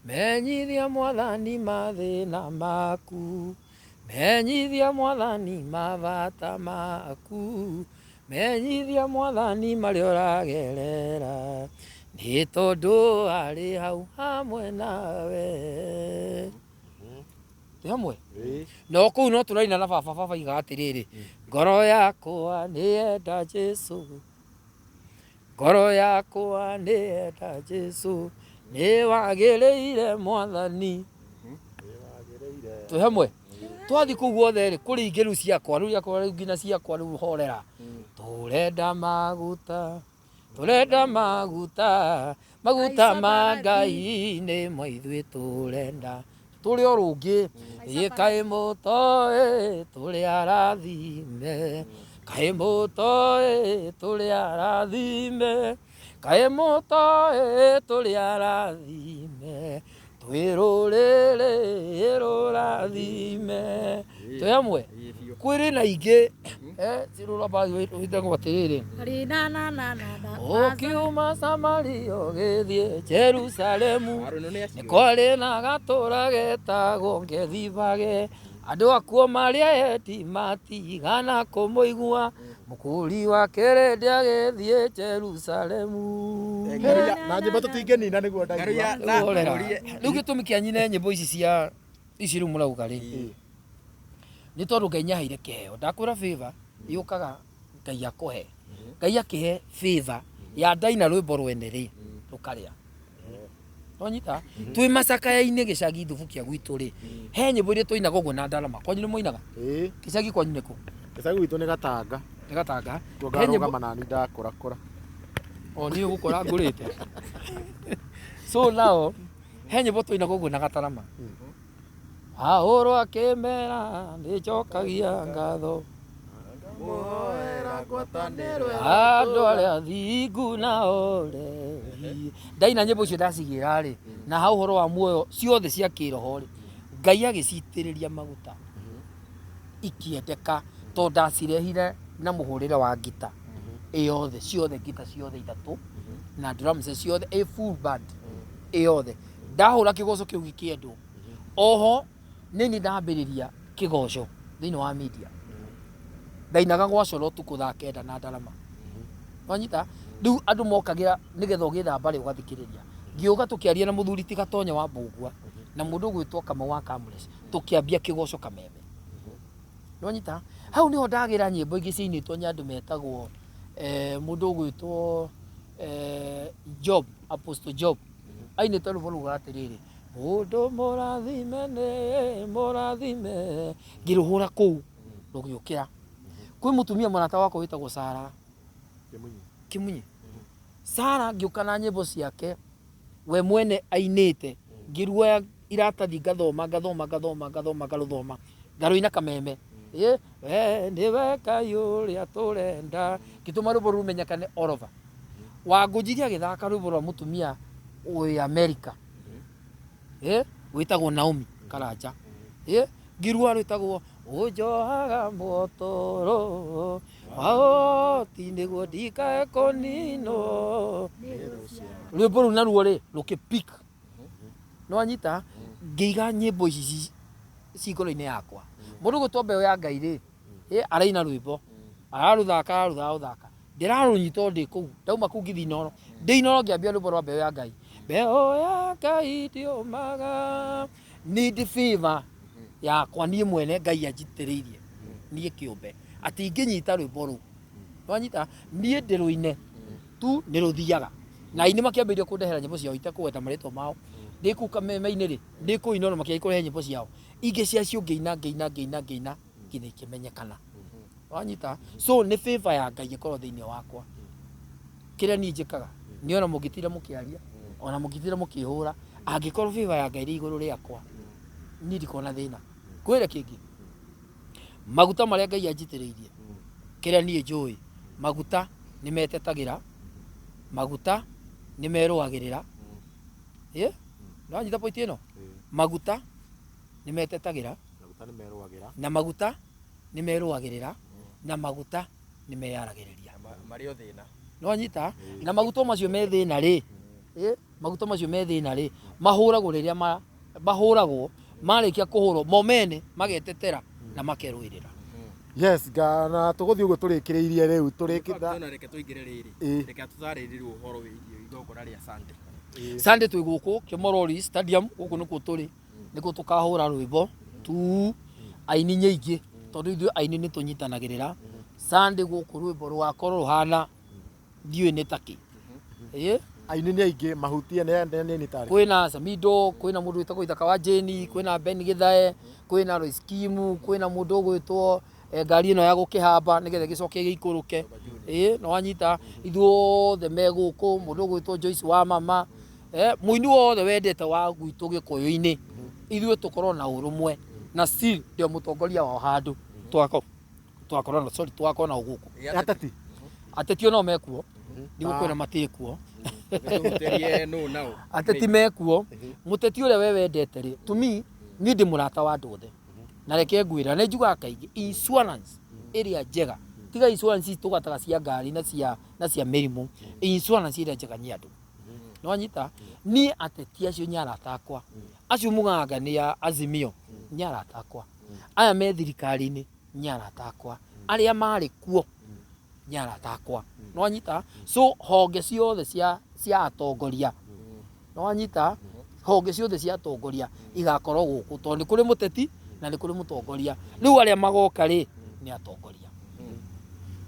menyithia mwathani mathĩna maku, Menyithia Mwathani mabata maku, menyithia Mwathani marĩa ũragerera, nĩ tondũ arĩ hau hamwe nawe. Twĩ hamwe? No kũu no tũraina na baba, baba aigaga atĩrĩrĩ, ngoro yakwa nĩ yenda Jesu, ngoro yakwa nĩ yenda Jesu, nĩ wagĩrĩire Mwathani. Twĩ hamwe? Twathiĩ kũu guothe rĩ, kũrĩ ingĩ rĩu ciakwa, rĩu ciakwa rĩu nginya ciakwa rĩu horera. Tũrenda maguta, tũrenda maguta, maguta ma Ngai nĩmo ithuĩ tũrenda. Tũrĩ o rũngĩ, ĩ kaĩ mũtoĩ tũrĩ arathime, kaĩ mũtoĩ tũrĩ arathime, kaĩ mũtoĩ tũrĩ arathime, twĩ rũrĩrĩ rũrathime. Twĩ hamwe? Kwĩrĩ na ingĩ, cirũramba wĩtagwo atĩrĩrĩ, ũkiuma Samaria ũgĩthiĩ Jerusalemu, nĩ kwarĩ na gatũra getagwo Gethibage, andũ akuo marĩ endi matigana kũmũigua, mũkũri wa kĩrĩndĩ agĩthiĩ Jerusalemu. Na nyĩmbo tũtingĩnina nĩguo ndaigua. Rĩu gĩtũmi kĩa nyine nyĩmbo ici cia ici rĩu mũrauga rĩ, nĩ tondũ Ngai nĩaheire kĩheo. Ndakwĩra favor yũkaga Ngai akũhe. Ngai akĩhe favor ya ndaina rwĩmbo rwene rĩ, rũkarĩa. Wanyita? Twĩ macakaya-inĩ gĩcagi Thubukia gwitũ rĩ, he nyĩmbo iria twainaga ũguo na ndarama. Kwanyu nĩ mũinaga? Ĩĩ. Gĩcagi kwanyu nĩ kũ? Gĩcagi gwitũ nĩ Gatanga. Nĩ Gatanga. Kuo He nyĩmbo ngarũgama nani ndakũrakũra. O niĩ gũkora ngũrĩte. So now, he nyĩmbo twainaga ũguo na gatarama. Ahũrwo akĩmera nĩ njokagia ngatho. Andũ arĩa athingu na oreri. Ndaina nyĩmbo icio ndacigĩra rĩ, na ha ũhoro wa muoyo ciothe cia kĩroho rĩ, Ngai agĩcitĩrĩria maguta ikĩendeka tondũ ndacirehire na mũhũrĩre wa ngita ĩyothe, ciothe ngita ciothe ithatũ na drums ciothe ĩ full band ĩyothe. Ndahũra kĩgoco kĩu gĩkĩendwo. Oho nĩ niĩ ndambĩrĩria kĩgoco thĩinĩ wa media. Ndainaga gwa coro ũtukũ thaa kenda na ndarama. Wanyita? Rĩu andũ mokagĩra nĩgetha ũgĩthamba rĩ ũgathikĩrĩria. Ngĩũka tũkĩaria na mũthuri ti Gatonya wa Mbũgua na mũndũ ũgwĩtwo Kamau wa Kamures tũkĩambia kĩgoco Kameme. Nĩwanyita? Hau nĩho ndagĩra nyĩmbo ingĩ ciainĩtwo nĩ andũ metagwo mũndũ ũgwĩtwo Job, Apostle Job. Ainĩte rwĩmbo rugaga atĩrĩrĩ, mũndũ mũrathime nĩ mũrathime, ngĩrũhũra kũu rũgĩũkĩra. Kwĩ mũtumia mũrata wakwa wĩtagwo Sarah Kĩmunyi. Sarah ngĩũka na nyĩmbo ciake we mwene ainĩte, ngĩruoya iratathi ngathoma ngathoma ngathoma ngathoma ngarũthoma ngarũina Kameme. Ĩ we nĩwe Ngai ũrĩa tũrenda, ngĩtũma rwĩmbo rũmenyekane all over. Wangũnjiri agĩthaka rwĩmbo rwa mũtumia wĩ America, ĩ wĩtagwo Naomi Karanja. Ĩ ngĩrua rwĩtagwo ũnjohaga mũtũrũ wa ũhoti nĩguo ndikae kũninwo. Rwĩmbo rũu naruo rĩ rũkĩ pick. Nĩwanyita? Ngĩiga nyĩmbo ici ci ngoro-inĩ yakwa. Mũndũ ũgwĩtwo Mbeũ ya Ngai rĩ, ĩ araina rwĩmbo, ararũthaka ararũthaka. Ndĩrarũnyita o ndĩ kũu, ndauma kũu ngĩthiĩ Inooro. Ndĩ Inooro ngĩambia rwĩmbo rwa Mbeũ ya Ngai. Mbeũ ya Ngai ndĩũmaga. Need favor yakwa niĩ mwene Ngai anjitĩrĩirie niĩ kĩũmbe atĩ ingĩnyita rwĩmbo rũu. Nĩwanyita? Niĩ ndĩrũine tu nĩ rũthiaga. Na aini makĩambĩrĩria kũndehera nyĩmbo ciao itekũgweta marĩtwa mao. Ndĩ kũu Kameme-inĩ rĩ, ndĩ kũu Inooro makĩambia kũrehe nyĩmbo ciao. Ingĩ ciacio ngĩina ngĩina ngĩina ngĩina nginya ikĩmenyekana. Wanyita? So nĩ favor ya Ngai ĩkorwo thĩinĩ wakwa. Kĩrĩa niĩ njĩkaga, niĩ ona mũngĩtinda mũkĩaria, ona mũngĩtinda mũkĩhũra, angĩkorwo favor ya Ngai ĩrĩ igũrũ rĩakwa, niĩ ndikoragwo na thĩna. Ngwĩre kĩngĩ, maguta marĩa Ngai anjitĩrĩirie, kĩrĩa niĩ njũĩ, maguta nĩ metetagĩra, maguta nĩ merũagĩrĩra. Ĩ? Nĩwanyita point ĩno? Maguta nĩ metetagĩra, Maguta nĩ merũagĩra. na maguta nĩ merũagĩrĩra, na maguta nĩ meyaragĩrĩria. Marĩ o thĩna. Nĩwanyita? Na maguta macio me thĩna rĩ, ĩ? Maguta macio me thĩna rĩ, mahũragwo rĩrĩa mahũragwo, marĩkia kũhũrwo, mo mene magetetera. Na makerũĩrĩra. Yes, na tũgũthiĩ ũguo tũrĩkĩrĩirie rĩu tũrĩkĩta. Ona reke tũingĩre rĩrĩ. Reke tũtarĩrie rĩu ũhoro wĩgiĩ igongona rĩa Sunday. Sunday twĩ gũkũ Kĩmorori Stadium, gũkũ nĩkuo tũrĩ, nĩkuo tũkahũra rwĩmbo tu aini nyingĩ, tondũ ithuĩ aini nĩ tũnyitanagĩrĩra. Sunday gũkũ rwĩmbo rũgakorwo rũhana ndiũĩ nĩ takĩ. Ĩĩ. Aini nĩ aingĩ mahutie nĩ nĩ tarĩ. Kwĩna Samido, kwĩna mũndũ wĩtagwo Ithaka wa Jane, kwĩna Ben Githae, kwĩna Royce Kim, kwĩna mũndũ ũgwĩtwo ngari ĩno ya gũkĩhamba nĩgetha ĩgĩcoke ĩgĩikũrũke. Ĩĩ, nĩ wanyita, ithuothe me gũkũ, mũndũ ũgwĩtwo Joyce wa mama, mũini wothe wendete wa gwitũ gĩkũyũ-inĩ, ithuĩ tũkorwo na ũrũmwe, na still ndio mũtongoria wao handũ twakorwo na, sorry, twakorwo na gũkũ. Ateti. Ateti onao mekuo, ndigũkwĩra matĩkuo. Tũhutĩrie nũ nao. Ateti mekuo, mũteti ũrĩa we wendete rĩ, to me, niĩ ndĩ mũrata wa andũ othe. Na reke ngwĩra, nĩ njugaga kaingĩ, insurance ĩrĩa njega, tiga insurance ici tũgataga cia ngari na cia mĩrimũ, insurance ĩrĩa njega nĩ andũ. Nĩ wanyita? Niĩ ateti acio nĩ arata akwa. Acio mũganga nĩ a Azimio, nĩ arata akwa. Aya me thirikari-inĩ, nĩ arata akwa. Arĩa marĩ kuo, nĩ arata akwa. Nĩ wanyita? So honge ciothe cia atongoria. Nĩ wanyita? Honge ciothe cia atongoria igakorwo gũkũ, tondũ nĩ kũrĩ mũteti na nĩ kũrĩ mũtongoria. Rĩu arĩa magoka rĩ, nĩ atongoria.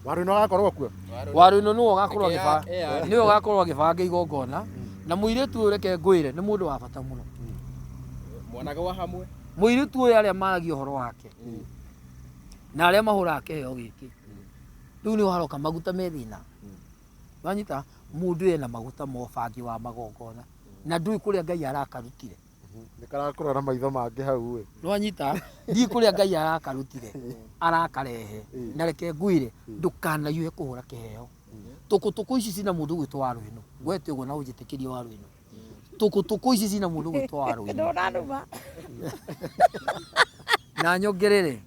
Waru ĩno agakorwo kuo? Waru ĩno nĩwe ũgakorwo agĩbanga, nĩwe ũgakorwo agĩbanga igongona. Na mũirĩtu ũyũ reke ngwĩre nĩ mũndũ wa bata mũno. Mwanaga wa hamwe. Mũirĩtu ũyũ arĩa maragia ũhoro wake na arĩa mahũraga kĩheo gĩkĩ, rĩu nĩ haroka maguta me thĩna. Wanyita? Mũndũ ena maguta ma ũbangi wa magongona na ndũĩ kũrĩa Ngai arakarutire. Nĩ karakũrora na maitho mangĩ hau ĩ. Nĩwanyita? Ndiũĩ kũrĩa Ngai arakarutire, arakarehe. Na reke ngwĩre, ndũkanaiyũhe kũhũra kĩheo. Tũkũtũkũ ici cina mũndũ ũgwĩtwo Waru ĩno. Ngwete ũguo na ũnjĩtĩkĩrie Waru ĩno. Tũkũtũkũ ici cina mũndũ ũgwĩtwo Waru ĩno. Ndũnanuma. Na nyongerere,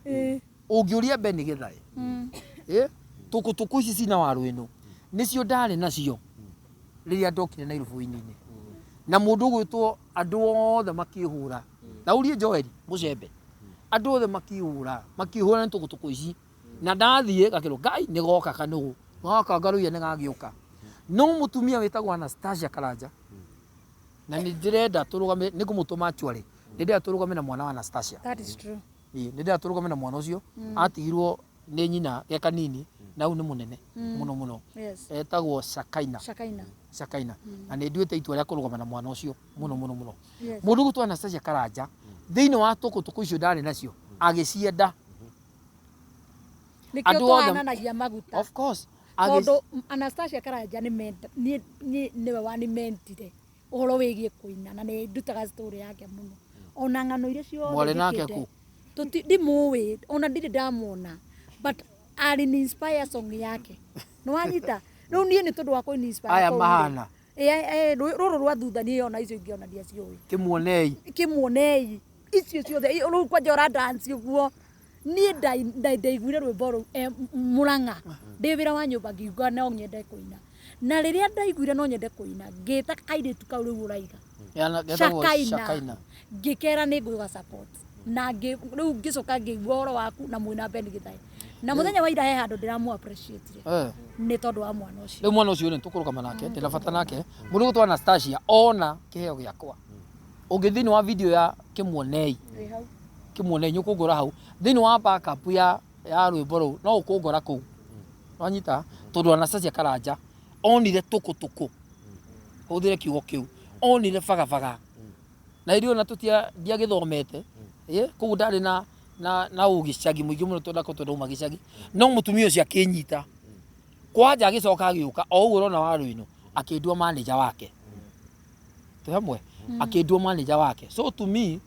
ũngĩũria Ben Githae, tũkũtũkũ ici cina Waru ĩno, nĩcio ndarĩ nacio rĩrĩa ndokire Nairobi-inĩ. Na mũndũ ũgwĩtwo andũ othe makĩhũra. Na ũrie Joel Mũcembe. Andũ othe makĩhũra, makĩhũra nĩ tũkũtũkũ ici. Na ndathiĩ gakĩrwo Ngai nĩ goka kanũgũ. Goka ngaruia nĩ gagĩũka. No mũtumia wĩtagwo Anastasia Karanja. Na nĩ ndĩrenda tũrũgame, nĩ ngũmũtũma actually. Nĩ ndĩrenda tũrũgame na mwana wa Anastasia. That is true. Ĩĩ, nĩ ndĩrenda tũrũgame na mwana ũcio. Atigirwo nĩ nyina ge kanini, na rĩu nĩ mũnene mũno mũno. Yes. Etagwo Shakaina. Shakaina. Shakaina. Na nĩ nduĩte itua rĩa kũrũgama na mwana ũcio mũno mũno mũno. Yes. Mũndũ ũgwĩtwo Anastasia Karanja, thĩinĩ wa tũkũtũkũ icio ndarĩ nacio, agĩcienda. Nĩkĩo Andũ othe tũhananagia maguta. Of course. Tondũ Anastasia Karanja nĩ menta, niĩ, niĩ nĩwe wanimentire ũhoro wĩgiĩ kũina, na nĩ ndutaga story yake mũno. Ona ng'ano iria ciothe Mwarĩ nake njĩkĩte, kũ? Ndimũĩ, ona ndirĩ ndamwona, but alini inspire song yake. Nĩ wanyita? Rĩu niĩ nĩ tondũ wa kũini inspire Aya kũu rĩ. mahana. Rũrũ rwa thutha niĩ ona icio ingĩ ona ndiaciũĩ. Kĩmuonei. Kĩmuonei. Icio ciothe, rĩu kwanja ũra dance ũguo. Niĩ ndaiguire rwĩmbo rũu, Mũrang'a. Ndĩ wĩra wa nyũmba ngiuga no nyende kũina. Na rĩrĩa ndaiguire no nyende kũina, ngĩta kairĩtu kau rĩu ũraiga. Getagwo Shakaina. Shakaina. Ngĩkera nĩ ngũgũga support. Na rĩu ngĩcoka ngĩigua ũhoro waku na mwĩna Ben Githae. Na mũthenya wa ira he handũ ndĩramũ appreciate-ire. Nĩ tondũ wa mwana ũcio. Rĩu mwana ũcio nĩ tũkũrũgama nake, ndĩna bata nake. Mũndũ ũgwĩtwo Anastasia ona kĩheo gĩakwa. Ũngĩ thĩinĩ wa video ya Kĩmuonei. Ĩ hau. Kĩmuonei nĩ ũkũngora hau. Thĩinĩ wa backup ya rwĩmbo rũu no ũkũngora kũu. Wanyita? Tondũ Anastasia Karanja onire tũkũtũkũ. Hũthĩre kiugo kĩu. Onire bagabaga. Na hĩndĩ ĩyo na tũtia ndiagĩthomete. Koguo ndarĩ na ũgĩcagi mũingĩ mũno tondũ ndakoretwo ndauma gĩcagi. No mũtumia ũcio akĩnyita. Kwanja agĩcoka agĩũka o ũguo ũrona Waru ĩno akĩndua manager wake. Twĩ hamwe? Akĩndua manager wake. So to me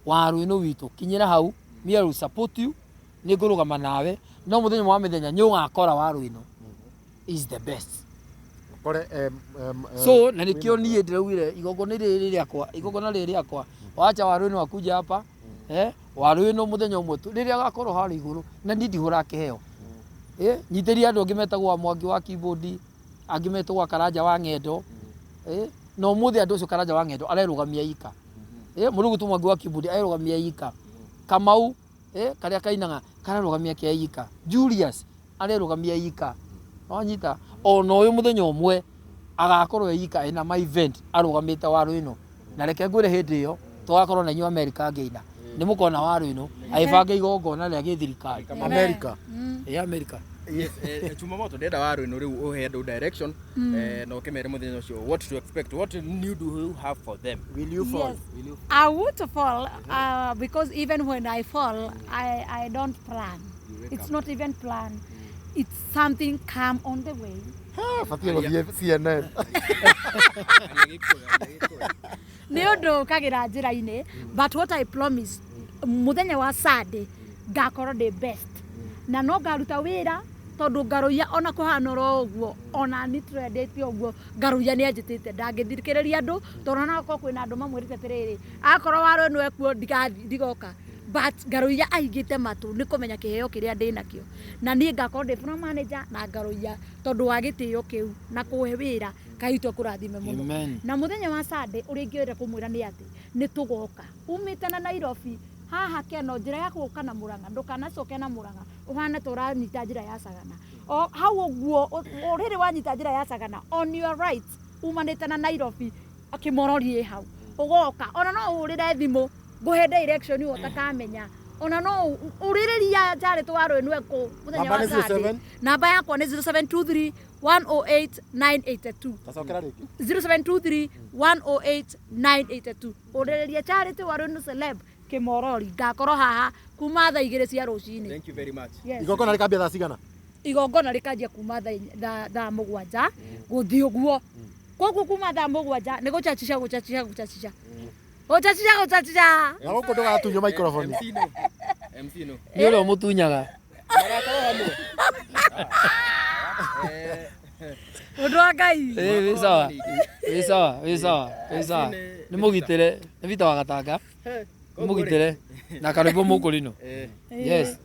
Waru ĩno witũ kinyĩra hau, me I will support you, nĩ ngũrũgama nawe, no mũthenya wa mĩthenya nĩ ũgakora Waru ĩno is the best. Kore, So na nĩkĩo niĩ ndĩraugire igongona rĩrĩ rĩakwa, igongona rĩrĩ rĩakwa, wacha Waru ĩno akuja hapa, Waru ĩno mũthenya ũmwe tu rĩrĩa agakorwo harĩa igũrũ na niĩ ndihũraga kĩheo. Nyitĩrĩria andũ angĩ metagwo Mwangi wa keyboard, angĩ metagwo Karanja wa Ng'endo. Na ũmũthĩ andũ acio Karanja wa Ng'endo arerũgamia ika. Mũndũ ũgwĩtwo Mwangi wa keyboard arerũgamia ika. Kamau Karia kainaga kararũgamia keika. Julius arerũgamia ika. Wanyita ona ũyũ mũthenya ũmwe agakorwo e ika ena ma event arũgamĩte waru ĩno. Na reke ngwĩre hĩndĩ ĩyo tũgakorwo na inyuĩ America ngĩina. Nĩ mũkona waru ĩno agĩbanga igongona rĩa gĩthirikari. America. Ĩ America. Yes, Chuma Moto ndenda waru ĩno rĩu ũhe andũ direction na ũkĩmere mũthenya ũcio what to expect, what new do you have for them? Will you fall? Yes. I would fall because even when I fall, I don't plan. It's not even plan. It's something come on the way. Ha, batiĩ gũthiĩ CNN. Nĩ ũndũ ũkagĩra njĩra-inĩ, but what I promise, mũthenya wa Sunday ngakorwo ndĩ best na no ngaruta wĩra tondũ ngarũiya ona kũhana oro ũguo ona ni trendete ũguo ngarũiya nĩ anjĩtĩte ndangĩthikĩrĩria andũ tondũ ona okorwo kwĩna andũ mamwĩrĩte atĩrĩrĩ akorwo waro ĩno ekuo ndigoka but ngarũiya aingĩte matũ nĩ kũmenya kĩheo kĩrĩa ndĩ nakĩo na niĩ ngakorwo ndĩ floor manager na ngarũiya tondũ wa gĩtĩo kĩu na kũhe wĩra kaitũ kũrathime mũno. Amen. Na mũthenya wa Sunday ũrĩa ingĩenda kũmwĩra nĩ atĩ nĩ tũgoka umĩte na Nairobi haha Keno njĩra ya gũka na Murang'a ndũkanacoke na Murang'a ũhane ta ũranyita njĩra ya Sagana o hau ũguo rĩrĩ wanyita njĩra ya Sagana on your right umanĩte na Nairobi Kĩmorori ĩ hau ũgoka ona no ũhũrĩre thimũ ngũhe direction ũyũ ũtakamenya ona no ũrĩrĩria Charity wa Rwĩnwe kũ mũthenya Namba wa nĩ Sunday. 07? Namba yakwa nĩ 0723 108 982. Tacokera rĩngĩ. 0723 108 982. Ũrĩrĩria Charity wa Rwĩnwe celeb Kĩmorori ngakorwo haha kuma thaa 2 cia rũcinĩ. Thank you very much. Yes. Igongona rĩkambia thaa cigana? Igongona rĩkanjia kuma thaa 7 gũthiĩ ũguo. Koguo kuma thaa 7 nĩ gũchachica gũchachica gũchachica. Gũchachica gũchachica. Na gũkũ ndũgatunywo microphone. MC no. MC no. Nĩ ũrĩa ũmũtunyaga. Magakorwo hamwe. Ũndũ wa Ngai. Wĩ sawa. Wĩ sawa, wĩ sawa, wĩ sawa. Nĩ mũgitĩre, nĩ Peter wa Gatanga. Nĩ mũgitĩre na karwĩmbo mũkũrinũ. Yes.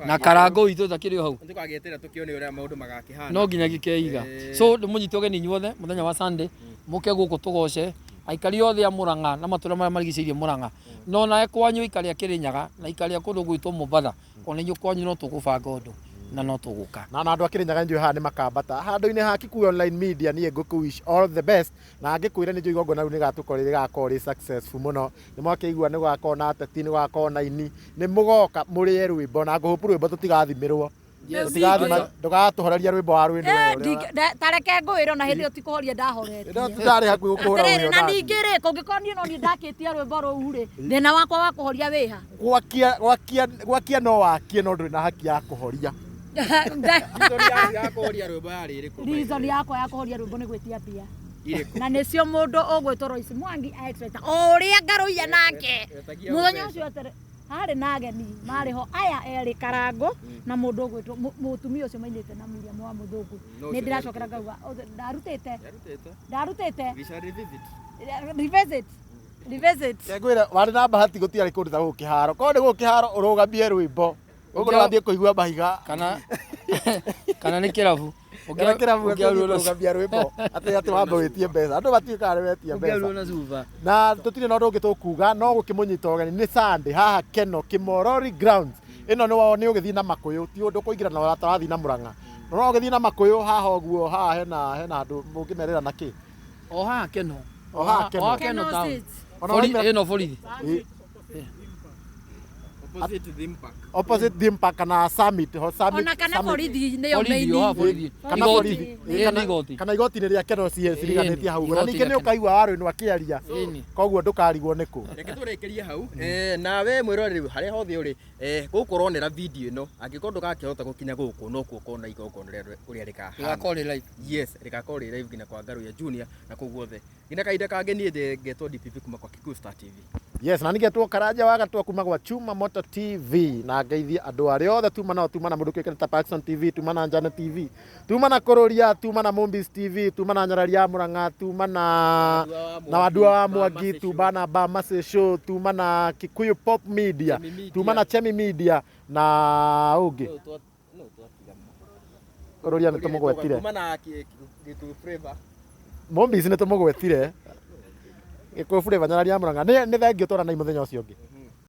Na karango witũ takĩrĩ o hau. Tũgagĩetera tũkĩone ũrĩa maũndũ magakĩhana. No nginya gĩkeiga. So ndĩmũnyite ũgeni inyuothe mũthenya wa Sunday mũke gũkũ tũgoce aikari othe a Murang'a na matũra marĩa marigicĩirie Murang'a. No nawe kwanyu aikari a Kĩrĩnyaga na aikari a kũndũ gwitũ Mombatha ona inyuĩ kwanyu no tũgũbanga ũndũ na no tũgũka. Na andũ a Kĩrĩnyaga nĩnjũĩ haha nĩ makambata handũ-inĩ ha Kikuyu Online Media niĩ ngũkũ wish all the best na ngĩkwĩra nĩnjũĩ igongona rĩu rĩgatũkorwo rĩgakorwo rĩ successful mũno. Nĩ mwakĩigua nĩ gũgakorwo na ateti, nĩ gũgakorwo na aini, nĩ mũgoka mũrĩe rwĩmbo na ngũhũpu rwĩmbo tũtigathimĩrwo. Yes. Ndũgatũhoreria rwĩmbo wa rwĩnũ Tareke ngwĩre ona hĩndĩ ĩyo ti kũhoria ndahoretie. Ndarĩ hakuhĩ gũkũhũra Atĩrĩrĩ ũrĩa na ũrathiĩ. ningĩ rĩ kũngĩkorwo niĩ no niĩ ndakĩtie rwĩmbo rũu rĩ thĩna wakwa wa kũhoria wĩha. Gwakia no wakie no ndũrĩ na haki ya kũhoria. Reason ya kũhoria rwĩmbo yarĩ ĩrĩkũ? Reason yakwa ya kũhoria rwĩmbo nĩ gwĩtia mbia. Irĩkũ? Na nĩcio mũndũ ũgwĩtwo Royce Mwangi aexpect o ũrĩa ngarũiya nake Etagia mũthenya mbeca. ũcio atĩrĩ harĩ na ageni marĩ ho aya erĩ Karango na mũndũ ũgwĩtwo mũtumia ũcio mainĩte na Miriam wa Mũthũngũ. No Nĩ ũcio ndĩracokera ngauga ndarutĩte Yarutĩte. ndarutĩte We shall revisit. revisit revisit. Ngwĩre warĩ na bahati gũtiarĩ kũndũ ta gũkũ kĩharo. Korwo nĩ gũkũ kĩharo ũrũgamie rwĩmbo ũguo ũrathiĩ kũigua mahiga. Kana nĩ kĩrabu. Kana kĩrabu gĩathiĩ kũrũgamia rwĩmbo atĩ atĩ wambe wĩtie mbeca. Andũ matiũĩ kana nĩ wetia mbeca. na cuba. Na tũtirĩ na ũndũ ũngĩ tũkuga no gũkĩmũnyita ũgeni nĩ Sunday haha Keno Kĩmorori Grounds. Ĩno nĩ wao nĩ ũgĩthiĩ na Makũyũ ti ũndũ kũingĩra na ũrata wathiĩ na Murang'a. No ũgĩthiĩ na Makũyũ haha ũguo haha hena andũ mũngĩmerĩra na kĩ. O haha Keno. O haha Keno. O haha Keno Keno town. State. Ona Borithi waumĩra- ĩno borithi. Opposite theme park. Opposite theme park kana Summit ho Summit. Ona kana Summit. borithi nĩyo Borithi, main. o haha borithi. Kana Igoti. borithi. Ĩĩ nĩ igoti. Kana igoti-inĩ rĩa Keno ciriganĩtie hau. Na Igoti ningĩ rĩa nĩ Keno. ũkaigua Warũinũ akĩaria. Ĩni. Koguo ndũkarigwo nĩ kũ. Reke tũrĩkĩrie hau. Nawe mwĩroreri harĩa hothe ũrĩ gũkũ ũronera video ĩno angĩkorwo ndũgakĩhota gũkinya gũkũ no kuo ũkona igongona rĩa ũrĩa rĩkahana. Rĩgakorwo rĩ live. Yes, rĩgakorwo rĩ live nginya kwa Ngaruiya Junior na kũu guothe. Nginya kahinda kangĩ niĩ ngetwo DPP kuma kwa Kikuyu Star TV. Yes, na nĩgetwo Karanja wa Gatua kuma gwa Chuma Moto TV na ngeithie andũ arĩa othe tuma nao, tuma na mũndũ kĩũkaine ta Parkson TV, tuma na Njane TV, tuma na Kũrũria, tuma na Mombis TV, tuma na Nyarari ya Murang'a, tuma na Wandua wa Mwangi, tuma na Bamase Show, tuma na Kikuyu Pop Media, tuma na Chemi Media na ũngĩ Kũrũria nĩ tũmũgwetire. Kuma na Gĩkũyũ Flavour. Mombis nĩ tũmũgwetire. Gĩkũyũ Flavour, Nyarari ya Murang'a. Nĩ thengiũ twaranai mũthenya ũcio ũngĩ.